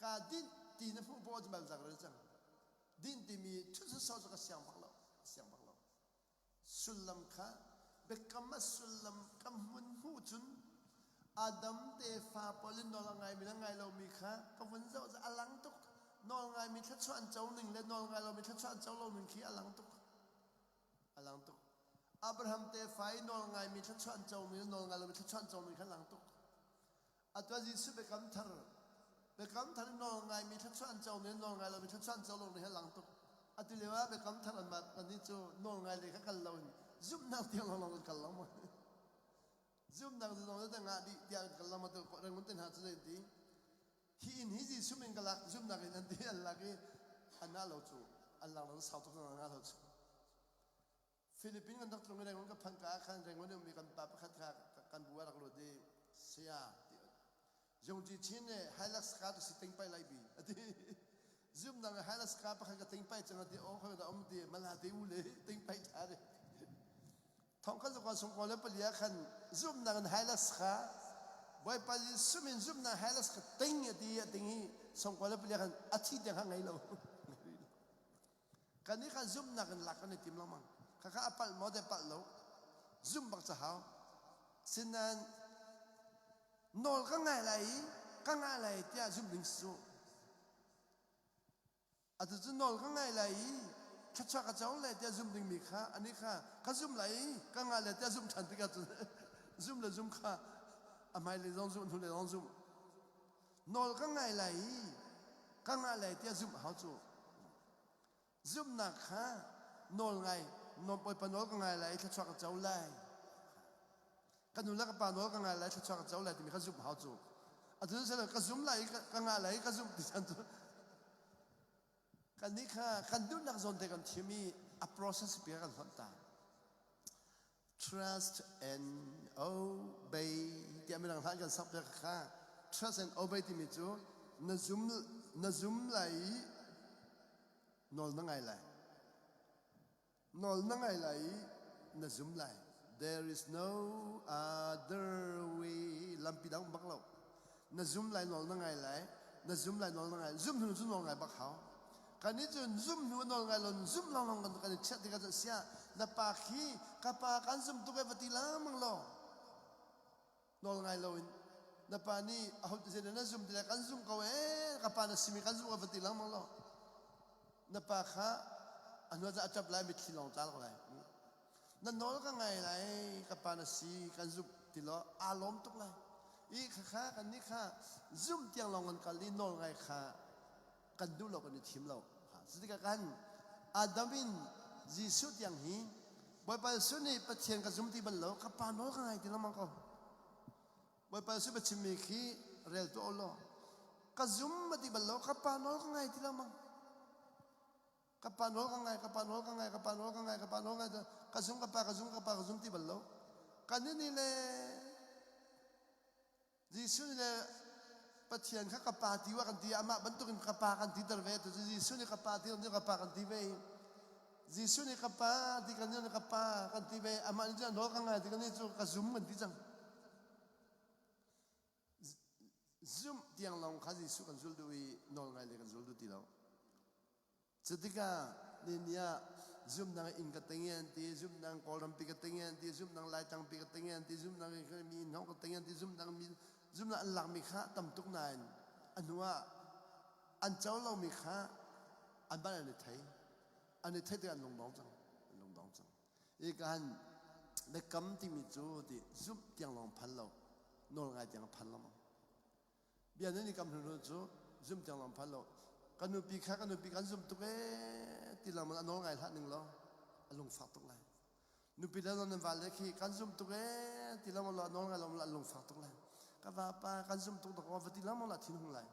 Kaa dinh ti na hmuh poah cu Baibal ca ka rel cang. Dinh timi thut sawsawh cu ka siang bak lo. Siang bak lo. Sullam kha biakam a sullam ka hmun hmuh cun Adam tefa pawl in nawl a ngaimi le ngai lomi kha ka vun zoh a lang tuk. Nawl ngaimi thluachuah an co ning le nawl ngai lomi thluachuah an co lo ning khi a lang tuk. A lang tuk. Abraham tefa i nawl ngaimi thluachuah an comi le nawl ngai lomi thluachuah an comi kha a lang tuk. Atu Jesuh biakam thar biakam thar in nawl ngaimi thluachuah an co ning nawl ngai lomi thluachuah an co lo ning hi a lang tuk. Atu lio ah biakam thar an annih cu nawl ngai lei kha kal loin zumhnak tiang lawng kan kal lo maw? Zumhnak cu zong cu ngah dih tiah kan kal lo maw? Rangoon te hna cu zei ti? Hi inn hi Jesuh min ka lak zumhnak in an ti an lak i an ngah lo cu an lak lo sau tuk an ngah lo cu. Philippine kan rak tlung i Rangoon ka phanh ka ah khan Rangoon i ummi kan pa pakhat kha kan bu ah rak lut i saya ti Zungci Chin nih Hilux ka tu si ting pai lai bi ati zum dang Hilux ka pakhat ka ting pai cang ati aw khoi da um ti mala te u le ting pai tha de thong kan zakwa sung ko le palia khan zum nang in Hilux kha Bawipa Jesuh min zum nang Hilux ka ting ati ating i song ko le palia khan a thi tiang ha ngei lo. Kan nih kha zumhnak in lak kan i tim lengmang. Khakha a palh maw deh palh lo. Zumh bak ca hau. Sinain nawl ka ngai lai i ka ngah lai tiah zumh ding si cu. Atu cu nawl ka ngai lai i thluachuah ka co lai tiah zumh dingmi kha anih kha ka zumh lai i ka ngah lai tiah zumh ṭhan tikah cun zumh le zum kha a hmailei zong zumh hnulei zong zumh. Nawl ka ngai lai i ka ngah lai tiah zumh hau cu. Zumhnak kha nawl ngai, Bawipa nawl ka ngai lai i thluachuah ka co lai. Ka nu le ka pa nawl ka ngai lai, thluachuah ka co lai timi kha zumh hau cu. Atu cu ka zum lai i ka ngah lai i ka zumh ti chan cu. Kannih kha kan duhnak zawn te kan thim i a process pi kan hlonh ta. Trust and obey tiah mirang hla kan sak piak kha trust and obey timi cu na zum na zum lai i nawl na ngai lai. Nawl na ngai lai i na zum lai. There is no other way. Lampi dang bak lo. Na zum lai nawl na ngai lai. Na zum lai nawl na ngai. Zum hnu cu nawl ngai bak hau. Kan nih cun zum hnu nawl ngai lo zum lawnglawng kan kan i chiah tikah cun sia na pa khi ka pa kan zum tuk e va ti lengmang law nawl ngai loin na pa nih aho ti na zum ti lai kan zum ko ee ka pa na simi kan zum ko va ti lengmang law na pa kha a hnu ah a ṭap lai mitthli lawng tla ko lai na nawl ka ngai lai ka pa na si kan zumh ti law aa lawm tuk lai i khakha kan nih kha zumh tiang lawng kan kal i nawl ngai kha kan duh lo kan i thim lo cutikah kan Adam in Jesuh tiang hi Bawipa Jesuh nih Pathian ka zum ti bal lo ka pa nawl ka ngai ti lengmang ko Bawipa Jesuh biachimmi khi rel tuah u law ka zum a ti bal lo ka pa nawl ka ngai ti lengmang ka pa nawl ka ngai ka pa nawl ka ngai ka pa nawl ka ngai ka pa nawl ngai ka zum ka pa ka zum ka pa ka zum ti bal lo kan ni le Jesuh nih le Pathian kha ka pa ti wa kan ti amah bantukin ka pa kan ti ter ve tu cu Jesuh nih ka pa ti kan ka pa kan ti ve Jesuh nih ka pa ti kan ka pa kan ti ve amah nih cun nawl ka ngai ti kan cu ka zum kan ti cang zumh tiang lawng kha Jesuh kan zul duh i nawl ngai le kan zul duh ti lo Cutikah nihin ah zumnak inn ka ting an ti, zumnak Kawlrampi ka ting an ti, zumnak Laitangpi ka ting an ti, zumnak mi inn ka ting an ti, zumnak mi zumnak an lakmi kha tam tuk nain a hnu ah an co lomi kha an ban an i thei. An i thei tikah an lungdong cang. An lungdong cang. I kan biakam timi cu ti zumh tiang lawng phan lo, nawl ngai tiang phan lo. Bia nan i kam hnu cu zum tiang lawng phan lo. Ka nupi kha ka nupi kan zum tuk ee ti lengmang a nawl ngai hlah ning law a lungfak tuk lai. Nupi le nan vale khi kan zum tuk ee ti lengmang law a nawl ngai lo a lungfak tuk lai. Ka vapa kan zum tuk dawk va ti lengmang la thin hung lai.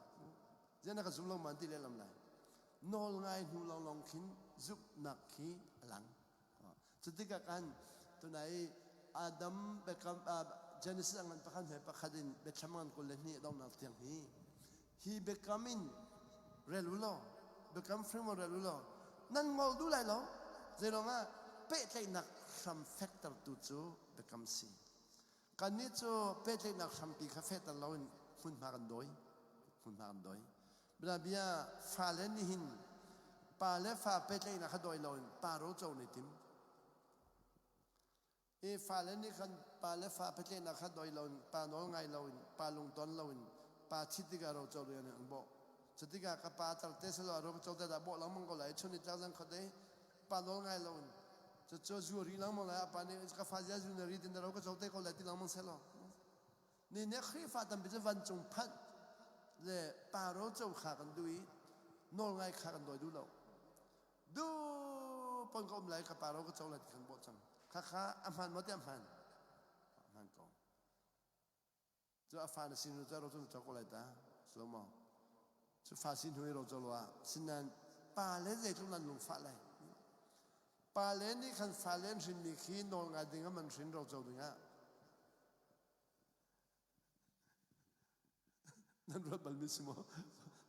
Zian na ka zum lo man ti lehlam lai. Nawl ngai hnu lawnglawng khin zumhnak khi a lang. Cutikah kan tunai Adam biakam Genesis a ngan pakhat he pakhat in biathlam ngan 22 donghnak tiang hi hi biakam in rel u law biakam framework rel u law nan ngol duh lai lo zeilong ah pehtlaihnak hram fektertu cu biakam si. Kannih cu pehtlaihnak hrampi kha fehter loin hmunhma kan dawi. Hmunhma kan dawi. Bianabia fale nihin pa le fa pehtlaihnak kha dawi loin pa roco nih tim. I fale nih khan pa le fa pehtlaihnak kha dawi loin pa nawl ngai loin pa lungton loin pa thit tikah roco ding an bawh. Cutikah ka pa tar te selaw roco te dah bawh lengmang ko lai chun ni tlak zan khuadei pa nawl ngai loin cucu zu ri lengmang lai a pa nih ka fa zia zu na ri tin na ro ka co te ko lai ti lengmang selaw ni ne Khrihfa tampi cu vancung phanh le pa ro co kha kan duh i nawl ngai kha kan dawi duh lo du pon ka um lai ka pa ro ka co lai ti kan bawh cang kha kha a hman maw ti a hman a hman ko Cu a fa na sin hnu cu ro cu co ko lai ta. Slomo. Cu fa sin hnu i ro co lo ah sinan pa le zeitluk nan lungfah lai. Pa le nih khan fa le an hrinmi khi nawl ngai ding ah man hrin ro co ding ah nan ruat bal mi si maw?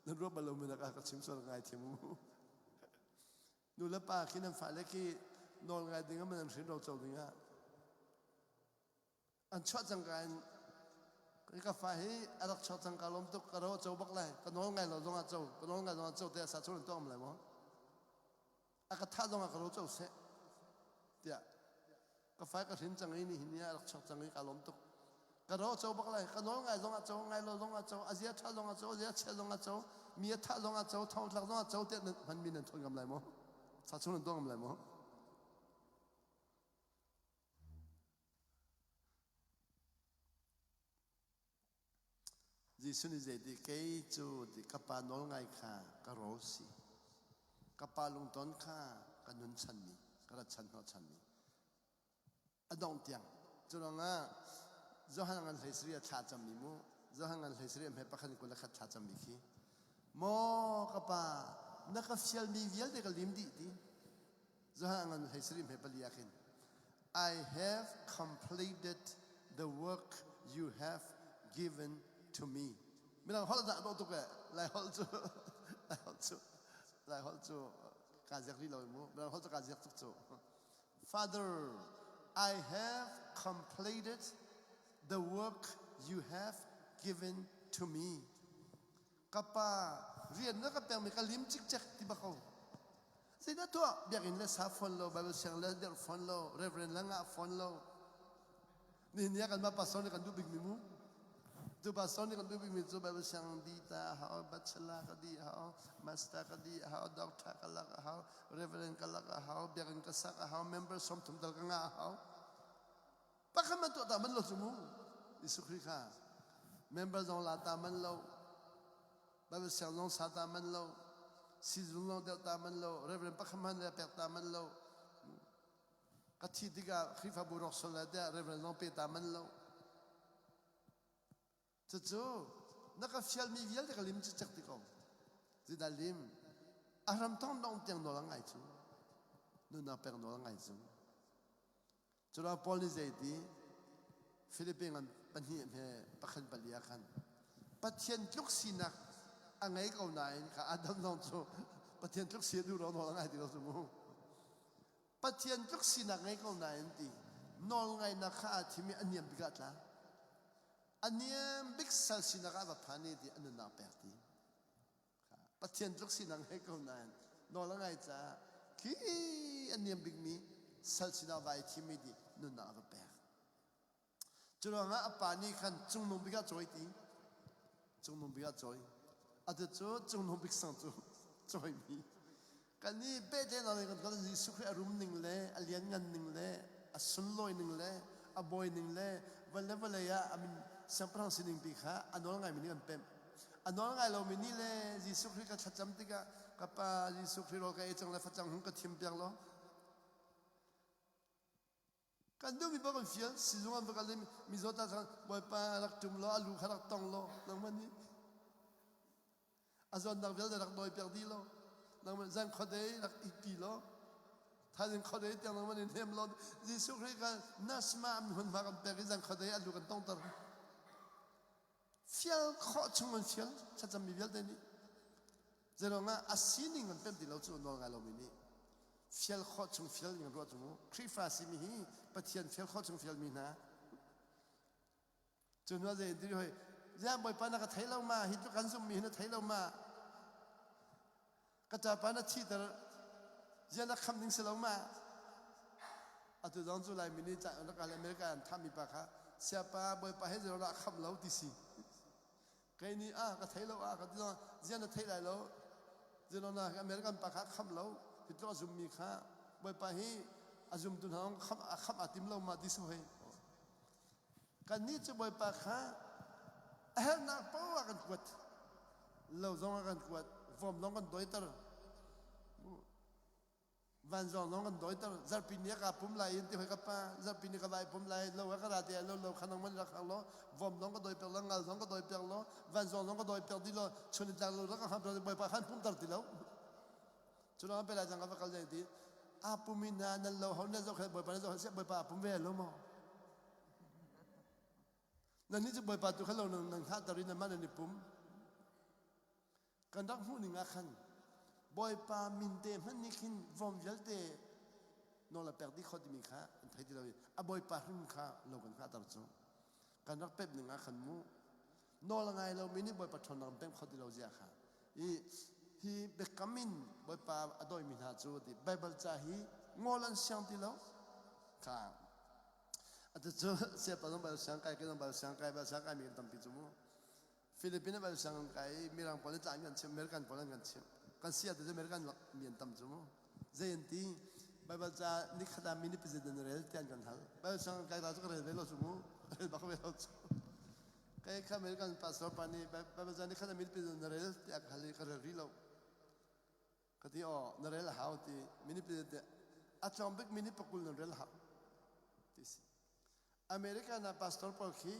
Nan ruat bal lo mi nak ah ka chim sual ngai thiam mu. Nu le pa khi nan fale khi nawl ngai ding ah man an hrin ro co ding ah An chuah cangka in ka fa hi a rak chuak cangka lawm tuk ka ro a co bak lai ka nawl ngai lo zong ah co ka nawl ngai zong ah co te sa chung in tuah lai maw a ka thah zong ah ka ro co seh tiah ka fa ka hrin cang i ni hin ni a rak chuak cang i ka lawm tuk ka ro co bak lai ka nawl ngai zong ah co ngai lo zong ah co a zia ṭha zong ah co a zia chia zong ah co mi a thah zong ah co thong tlak zong ah co tiah nan hman mi nan thawn ngam lai maw sa chung nan tuah ngam lai maw Jesuh nih zeiti kei cu ti ka pa nawl ngai kha ka rawl si. Ka pa lungton kha ka nun chanmi, ka rat chan hnawh chanmi. A dongh tiang. Cu ruangah Johan ngan hlei sarih a thla cammi mu. Johan ngan hlei sarih a hme pakhat 21 thla cammi khi. Maw ka pa, na ka fialmi vialte ka lim dih ti. Johan ngan hlei sarih hme pali ah khin I have completed the work you have given to me. Midang holh dah dawh tuk eh. Lai holh cu Lai holh cu Lai holh cu kaa ziak rih lo mu. Midang holh cu kaa ziak tuk cu. Father, I have completed the work you have given to me. Ka pa rian na ka pekmi ka lim cikcek ti bak ko. Zeidah tuah? Biakinn le sa fawn lo, Bible siang le derh fawn lo, Reverend le ngah fawn lo. Nihin ni ah kanmah pastor nih kan duh bikmi mu. Tu pastor nih kan duh bikmi cu Bible siang di ta hau, bachelor ka di hau, master ka di hau, doctor ka lak a hau, Reverend ka lak a hau, biakinn ka sak a hau, member 30 tal ka ngah a hau. Pakhat man tuah ta man lo cu mu. Jesuh Khrih kha member zong la ta man lo, Bible siang zong sa ta man lo, sizung zong deuh ta man lo, Reverend pakhat man le pek ta man lo. Ka thi tikah Khrihfabu rawk sol lai tiah Reverend zong pe ta man lo. Cucu na ka fialmi vialte ka lim cicek ti ko. Zeidah lim? A hram thong dong tiang nawl a ngai cu. Nunnak pek nawl a ngai cu. Cula Paul nih zeiti Philippine ngan pahnih he pakhat pali ah khan Pathian tluk sinak a ngei ko nain kha Adam zong cu Pathian tluk si a duh lo nawl a ngai ti lo cu mu. Pathian tluk sinak ngei ko nain ti nawl ngaihnak kha aa thim i a niam bik ah tla. A niam bik sal sinak ah va phan i ti a nunnak pek ti. Pathian tluk sinak ngei ko nain nawl a ngai caah khi a niam bikmi sal sinah vai thimmi nih nunnak a va pek. Cu ruangah a pa nih khan cungnung bik ah cawi ti. Cungnung bik ah cawi. Atu cu cungnung bik sang cu cawimi. Kan nih pehtlaihnak nih kan kan Jesuh Khrih a rum ning le a lianngan ning le a sunlawi ning le a bawi ning le vawlei le vawlei ah a min siangpahrang sining pi kha a nawl ngaimi nih kan pemh. A nawl ngai lomi nih le Jesuh Khrih ka thlacam tikah ka pa Jesuh Khrih rawl ka ei cang le facang hung ka thim piak law. Kan duhmi paoh kan fial. Sizung an va kal i mizaw ta cang Bawipa rak ṭum law a lu kha rak tong law nangmah nih a zawtnak vialte rak dawi piak dih law nangmah zan khuadei rak ihpi law thaizing khuadei tiang nangmah nih hnem law Jesuh Khrih kha nasma an hmunhma kan pek i zan khuadei a lu kan tongter. Fial khawh chung an fial thlacammi vialte nih zeiruang ah a sining an pemh ti lo cu nawl ngai lomi nih fial khawh chung fial ning ruah cu mu Khrihfa simi hi Pathian fial khawh chung fialmi hna cu hnu ah zei ti hoi ziah Bawipa na ka thei lo ma hi tluk kan zumhmi hi na thei lo ma Ka ṭapa na thihter ziah na khamh ding si lo ma? Atu zong cu Laimi nih rak kal America an thahmi pa kha siapa bawipa he zeiruang dah a khamh lo ti si. Kei nih ah ka thei lo ah ka ti zong ziah na theih lai lo. Zeiruang dah American pa kha a khamh lo hi tluk a zummi kha bawipa hi a zumtu hna zong khamh a khamh aa tim lo ma ti si hoi. Kannih cu Bawipa kha a herhnak paoh ah kan kuat. Lo zong ah kan kuat, vom zong kan dawiter. Vanzawng zong kan dawiter. Zarhpi ni ah kaa pum lai in ti hoi ka pa, zarhpi ni ka vai pum lai, lo ah ka ra te lo lo kha nang man rak hang law, vom zong ka dawi piak law, ngal zong ka dawi piak law, vanzawng zong ka dawi piak dih law, chun in tlak lo rak ka hang Bawipa khan pumter ti lo. Cu lawng pe lai cang ka va kal deng ti. A pum in hna nan lo ho nan zohkhenh Bawipa nan zohkhenh Bawipa a pum ve lo maw? Nannih cu Bawipa tu kha lo nan hngahter i nanmah nan i pum. Kan rak hmuh ning ah khan Bawipa min te hmanh nih khin vom vialte nawl a pek dih kho timi kha an thei ti lo i a Bawipa hrim kha lo kan hngahter cu. Kan rak pemh ning ah khan mu nawl a ngai lomi nih Bawipa ṭhawnnak an pemh kho ti lo zia kha i hi biakam in Bawipa a dawimi hna cu ti Baibal ca hi ngol an siang ti lo kha atu cu siapa zong bal siang kai ke zong bal siang kai bal siang kai mi kan tampi cu mu Philippines bal siang kai mirang pawl nih tla an kan chimh American pawl an kan chimh kan sia te cu American mi an tam cu mu zei an ti Baibal ca nikhat ah minute pazit nan rel ti an kan hal Baibal siang kai ta cu ka rel ve lo cu mu rel bak ve lo cu Kei kha American pastor pa nih Baibal ca nikhat ah minute pazit na rel tiah ka hal i ka rel rih lo ka ti aw na rel a hau ti minute pazit a tlawm bik minute pakul nan rel a hau ti si American ah pastor pawl khi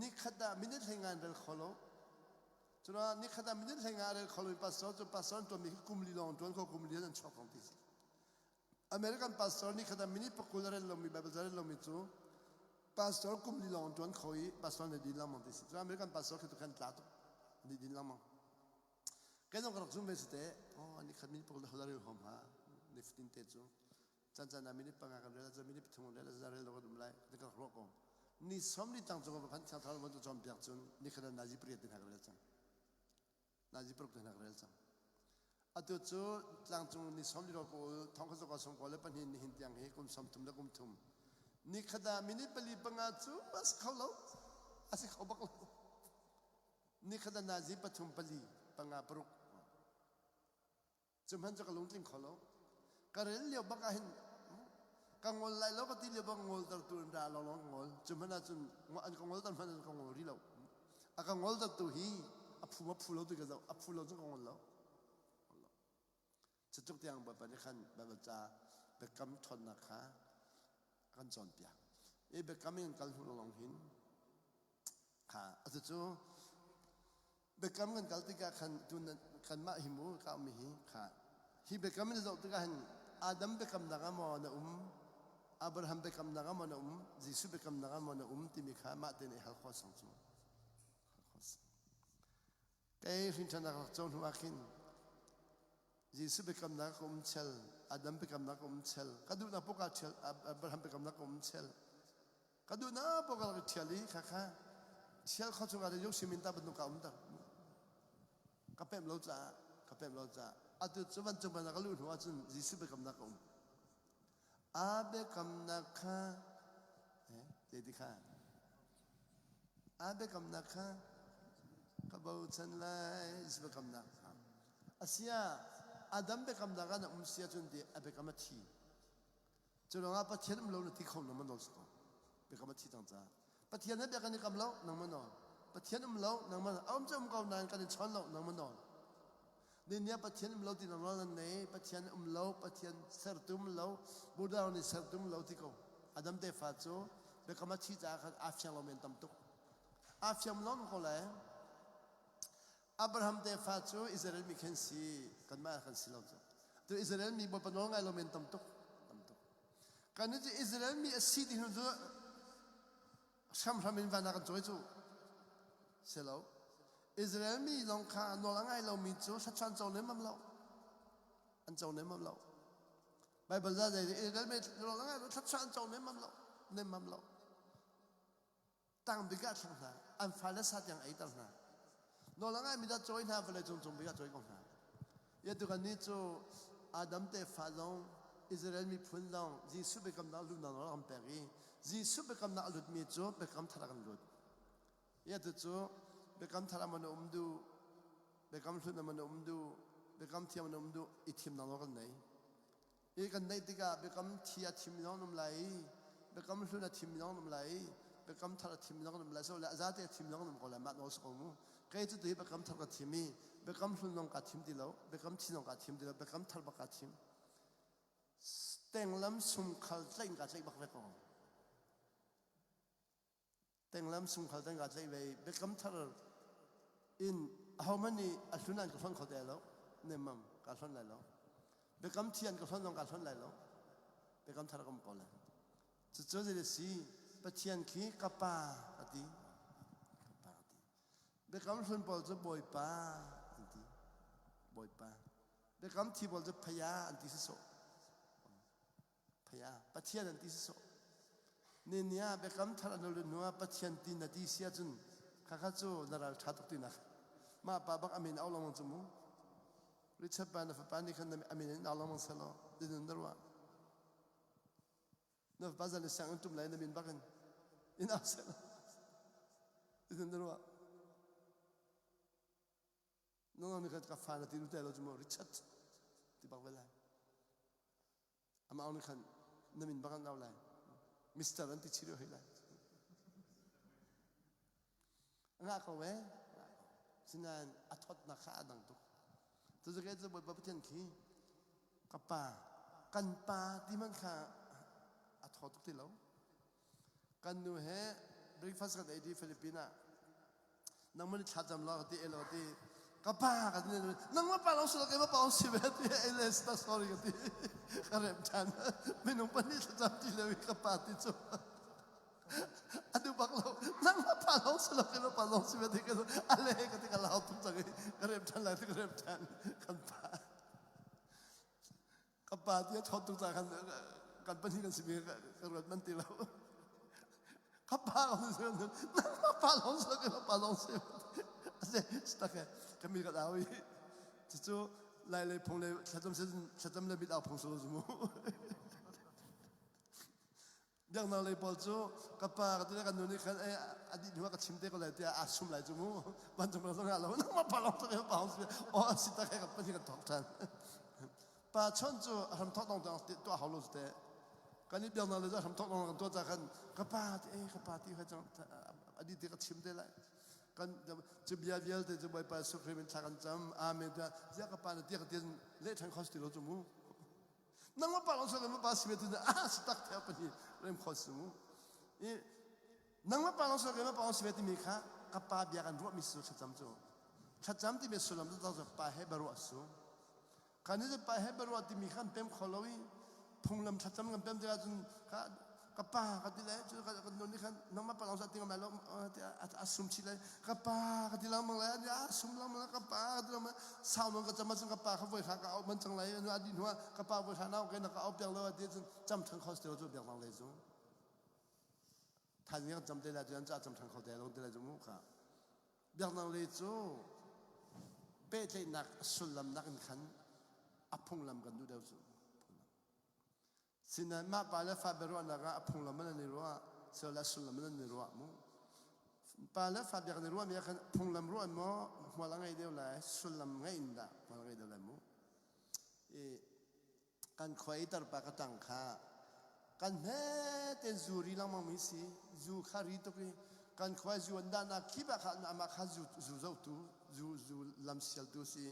nikhat ah minute hlei ngan rel kho lo Cuna nikhat ah minute hlei nga rel kho lo pastor cu pastor an tuanmi khi kum li lawng tuan kho kum li an chuak kong ti si American pastor nikhat ah minute pakul a rel lomi Bible ca rel lomi cu pastor kum li lawng ṭuan kho i pastor nih din lengmang ti si. Cun American pastor khi tu khan tla tuk nih din lengmang. Kei zong ka rak zum ve si te. Oh, nikhat minute pakul hol a rel hom ha. Ni fatin te cu. Can can ah minute panga kan rel ah minute pathum kan rel ah rel lo kan um lai. Ni ka rak ruah ko. Ni som ni tang cung ka phan thiang thlarau van cawm piak cun nikhat ah nazi pariat te hna ka rel cang. Nazi paruk te hna ka rel cang. Atu cu tlangcung ni som li kawl thong kha zoka som kawl le pahnih nihin tiang hi kum 30 le kum thum. Ni khat ah minute pali panga cu a si kho lo. A si kho bak lo. Ni khat ah nazi pathum pali panga paruk. Cu hmanh cu ka lungtling kho lo. Ka rel lio bak ah hin ka ngol lai lo ka ti lio bak ngolter tu in ra lawnglawng ka ngol. Cu hmanh ah cun an ka ngolter hmanh ah ka ngol rih lo. A ka ngolter tu hi a phu ma phu lo ti ka zoh. A phu lo cun ka ngol lo. Cutluk tiang Bawipa nih khan Baibal ca biakam ṭhawnnak kha a kan cawnpiak. I biakam in kal hnu lawnglawng hin kha atu cu Biakam kan kal tikah khan tu kanmah hi mu ka ummi hi kha hi biakam in zoh tikah hin Adam biakamnak ah maw na um Abraham biakamnak ah maw na um Jesuh biakamnak ah maw na um timi kha mah tein i hal khawh sang cu kei hrinṭhanak rak co hnu ah khin Jesuh biakamnak ka um chel Adam biakamnak ka um chel ka duhnak paoh kaa ṭhial Abraham biakamnak ka um chel Ka duhnak paoh ka ṭhial i khakha ṭhial kho chungah cun Yoshi ta bantuk ka um ter. Ka pemh lo caah ka pemh lo caah atu cu vancung van ah ka luh hnu ahcun Jesuh biakamnak ka um. A biakamnak kha eh te ti kha a biakamnak kha ka bochan lai Jesuh biakamnak kha. Asia Adam biakamnak ah na um si ahcun ti a biakam a thi. Cu ruangah Pathian um lo na ti kho nang ma nawl si ko. Biakam a thi cang caah. Pathian he bia kan i kam lo nang ma nawl. Pathian um lo nang ma a um cu um ko nain kan i chawn lo nang ma nawl. Ni ah Pathian um lo ti nang nawl nan nei. Pathian um lo, Pathian sertu um lo, Buddha nih sertu um lo ti ko. Adam tefa cu biakam a thi caah khan aa fiang lo men tam tuk. Aa fiang lawng ko lai. Abraham tefa cu Israel mi khan si, kanmah kan si lo cu. Tu Israel mi Bawipa nawl ngai lo men tam tuk, tam tuk. Kan cu Israel mi a si ti hnu cu hramhram in van ah kan cawi cu. Si lo. Israel mi zong kha nawl a ngai lomi cu hrachuan co lemmam lo. An co lemmam lo. Baibal za zei Israel mi nawl a ngai lo thluachuah an co lemmam lo. Lemmam lo. Tang bik ah thlak hna. An fale sa tiang eiter hna. Nawl a ngaimi dah cawi hna vawlei cung cung bik ah cawi ko hna. Ya tu kan nih cu Adam tefa zong Israel miphun zong Jesuh biakamnak luhnak nawl a kan pek i Jesuh biakamnak a lutmi cu biakam thar ah kan lut. Ya tu cu biakam thar ah maw na um duh, biakam hlun ah maw na um duh, biakam thiam na um duh i thimnak nawl kan nei. I kan neih tikah biakam thi a thim zong an um lai i biakam hlun a thim zong an um lai i biakam thar a thim zong an um lai so le a zate a thim zong an um ko lai mah nawl si ko mu kei cu tuhi biakam thar ka thim i biakam hlun zong kaa thim ti lo biakam thi zong kaa thim ti lo biakam thar bak kaa thim tenglam sumkhal tlaih in kaa tlaih bak ve ko Tenglam sungkhal teng kaa tlaih ve i biakam thar in ahohmanh nih a hlun an ka hlonh kho te lo nemmam kaa hlonh lai lo biakam thi an ka hlonh zong kaa hlonh lai lo biakam thar ka um ko lai cucu zei a si Pathian khi ka pa a ti ka pa a ti biakam hlun pawl cu Bawipa an ti Bawipa biakam thi pawl cu phaya an ti sisawh Phaya Pathian an ti sisawh. Ni ah biakam thar an lut hnu ah Pathian ti na ti si ahcun khakha cu na ral ṭha tuk tinak. Mah pa bak amin au lengmang cu mu. Richard pa na fapa nih khan amin in au lengmang selaw dinun na ruah. Na fapa zan siang in ṭum lai na min bak in in au selaw dinun na ruah. Nangmah nih khan ka fa na ti te lo cu mu Richard ti bak ve lai. Amah nih khan na min bak an au lai. Mister an ti chih hoi lai. Ngah ko eh. Sinain a thawtnak kha a dang tuk. Cucu kei cu Bawipa Pathian khi ka pa, kan pa ti hmanh kha a thaw tuk ti lo. Kan nu he breakfast kan ei di Philippine ah nangmah nih thlacam law ka ti elo ti ka pa ka ti nangmah pa long si lo keimah pa long si ve ti ele sta sorry ka ti ka rem than minung pahnih thlacam ti le ka pa ti cu a duh bak lo nangmah pa long si lo keimah pa long si ve ti ka ale ka ti ka lau tuk cang i ka rem than lai ti ka rem than kan pa Ka pa ti a thawt tuk caah khan kan pahnih kan simi ka ruat man ti lo. Ka pa lawng si nangmah pa lawng si ka pa lawng si. Ase tak e kami ka dau i cucu lai lei phung le thlacam thlacam le mit au phung su mu. Biaknak lei pawl cu ka pa ka ti le kan nu nih khan eh a dih hnu ah ka chim te ko lai tiah aa sum lai cu mu vancung ram zong ah lo nangmah pa lawng tak pa hong si aw a si tak he kan pahnih kan thawk ṭhan pa chon cu a hram thawk dong dong tuah hau lo te kan i biaknak lei cu a hram thawk dong kan tuah ca khan ka pa ti eh ka pa ti kha a dih ti ka chim te lai kan cu bia vialte cu Bawipa Jesuh Khrih min thla kan cam amen tiah ziah ka pa na ti ka tin leh ṭhan kho si ti lo cu mu Nangmah pa lawng si pa si tu ah si tak theo pahnih rem kho si mu. I nangmah pa lawng si pa lawng si timi kha ka pa bia kan ruah mi su thlacam cu. Thlacam timi sullam cu cu pa he baruah su. Kan ni pa he baruah timi khan pem kho lo i phunglam thlacam kan pem tikah cun ka ka pa ka ti lai cu ka nun nih khan nangmah pa lawng sa ti ngam lai lo a sum chih lai ka pa ka ti lengmang lai a sum lengmang lai ka pa ka ti lengmang sau nawn ka cam ahcun ka pa kha voi hra ka auh man cang lai anu a dih hnu ah ka pa voi hra na ke na ka auh piak lo a ti cun cam than kho si cu biak lang lei cu than ngiang cam te lai cu an ca cam than kho te lo te lai cu mu kha biaknak lei cu pehtlaihnak sullam nak in khan a phunglam kan duh deuh cu Sinain mah pa le fa biaruahnak ah a phunglam an i ruah, sila sullam an i ruah mu. Pa le fa biak an i ruahmi ah khan phunglam ruah maw hmual a ngei deuh lai, sullam ngei in dah hmual a ngei deuh lai mu. I kan khua i tarpa ka tang kha kan hme ten zu ri lengmang mi si, zu kha ri tuk i kan khua zu an dahnak kip ah khan amah kha zu zu zohtu, zu zu lam sialtu si.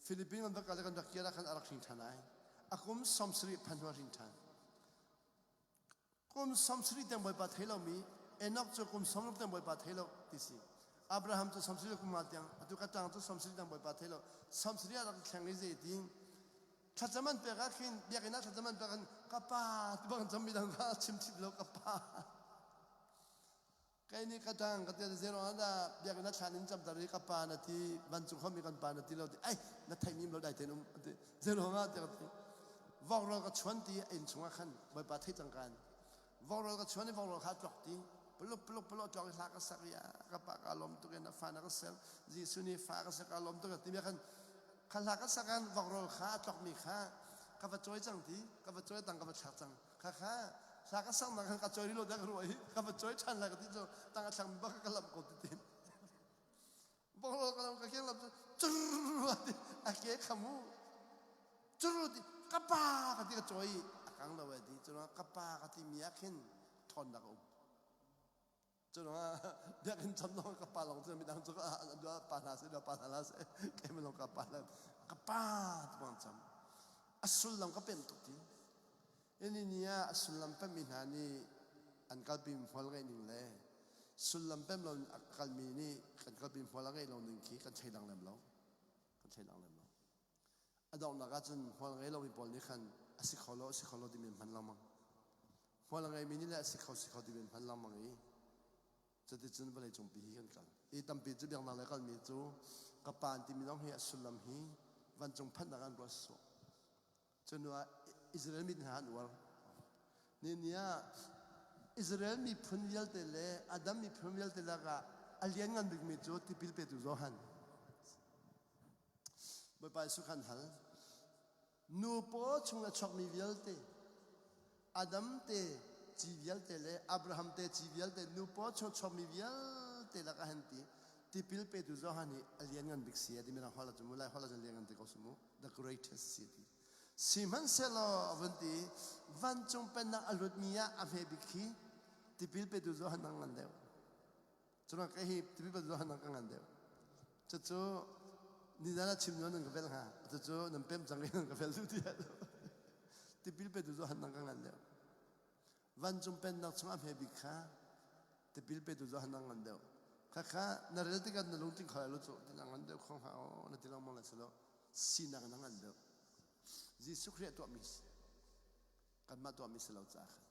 Philippines kan va kal i kan rak kir ah khan a rak hring ṭhan ai. A kum 70 phan hnu a hrin ṭhan. Kum 70 tiang Bawipa thei lomi Enoch cu kum 60 tiang Bawipa thei lo ti si. Abraham cu 70 kum nga tiang atu ka tang cu 70 tiang Bawipa thei lo. 70 ah rak thleng i zei ti thlacam an pek ah khin biakinn ah thlacam an pek in ka pa ti bang cam mi dang kha chim chip lo ka pa. Kei nih ka ṭang ka tia zei ruangah dah biakinn ah thlan in camter i ka pa na ti vancung khuami kan pa na ti lo ti ai na theih mi lo dai tein um an ti zei ruangah tiah ka ti vok rawl ka chuan ti a inn chungah khan Bawipa theih cang kan vok rawl ka chuan i vok rawl kha a tlok ti puluk puluk puluk tlok i hla ka sak i ka pa ka lawm tuk in a fa na ka ser Jesuh nih fa ka ser ka lawm tuk ti mi khan kha hla ka sak an vok rawl kha a tlok mi kha ka va cawi cang ti ka va cawi tang ka va thlak cang Khakha hla ka sak nak ka choi lo dak ruai ka va choi than la ka ti chu tang a thlang bak ka lam ko ti tin bong lo ka lam ka keng lam chu chur ti a ke khamu chur ti ka pa ka ti ka choi a kang lo ti chu ka pa ka ti mi ah khin thon dak um Cu ruangah biakinn cham zong ka pa lawng cu midang cu pa hna seh pa hna seh keimah lawng ka pa hna ka pa ti bang cam a sullam ka pem tuk ti ini ni ah a sullam pemmi hna nih an kalpi hmual ngeih ning le sullam pem lo a kalmi nih kan kalpi hmual a ngeih lo ning khi kan thei dang lem lo kan thei dang lem lo A donghnak ahcun hmual ngei lomi pawl nih khan a si kho lo, a si kho lo timi an hman lengmang. Hmual a ngeimi nih le a si kho, si kho timi an hman lengmang i cuticun vawleicung pi hi kan kal. I tampi cu biaknak le kalmi cu ka pa an timi zong hi a sullam hi vancung phanhnak an ruat sawh. Cu hnu ah Israel mi hna an uar. Ni ni ah Israel miphun vialte le Adam miphun vialte lakah a lianngan bikmi cu tipil petu Johan. Bawipa Jesuh khan hal. Nu paw chung a chuakmi vialte, Adam te ci vialte le Abraham te ci vialte, nu paw chung a chuakmi vialte lakah han ti, tipil petu Johan hi a lianngan bik si a ti. Mirang holh ah cun mu, Lai holh ah cun lianngan ti ko su mu. The greatest si a ti. Sihmanhsehlaw a vun ti, vancung pennak a lutmi ah a hme bik khi tipil petu Johan a ngan deuh. Cuna ka hi tipil petu Johan ka ngan deuh. Cucu nizan ah chim nan ka vel hnga. Cucu nan pem cang i nan ka vel duh tiah. Tipil petu Johan nang ka ngan deuh. Vancung pennak chung a hme bik kha tipil petu Johan nang ngan deuh. Khakha na rel tikah na lungtling kho lai lo cu ti na ngan deuh kho hnga o na ti lengmang lai silo sinak na ngan deuh. Jesuh Khrih a tuahmi si. Kanmah tuahmi si lo caah khan.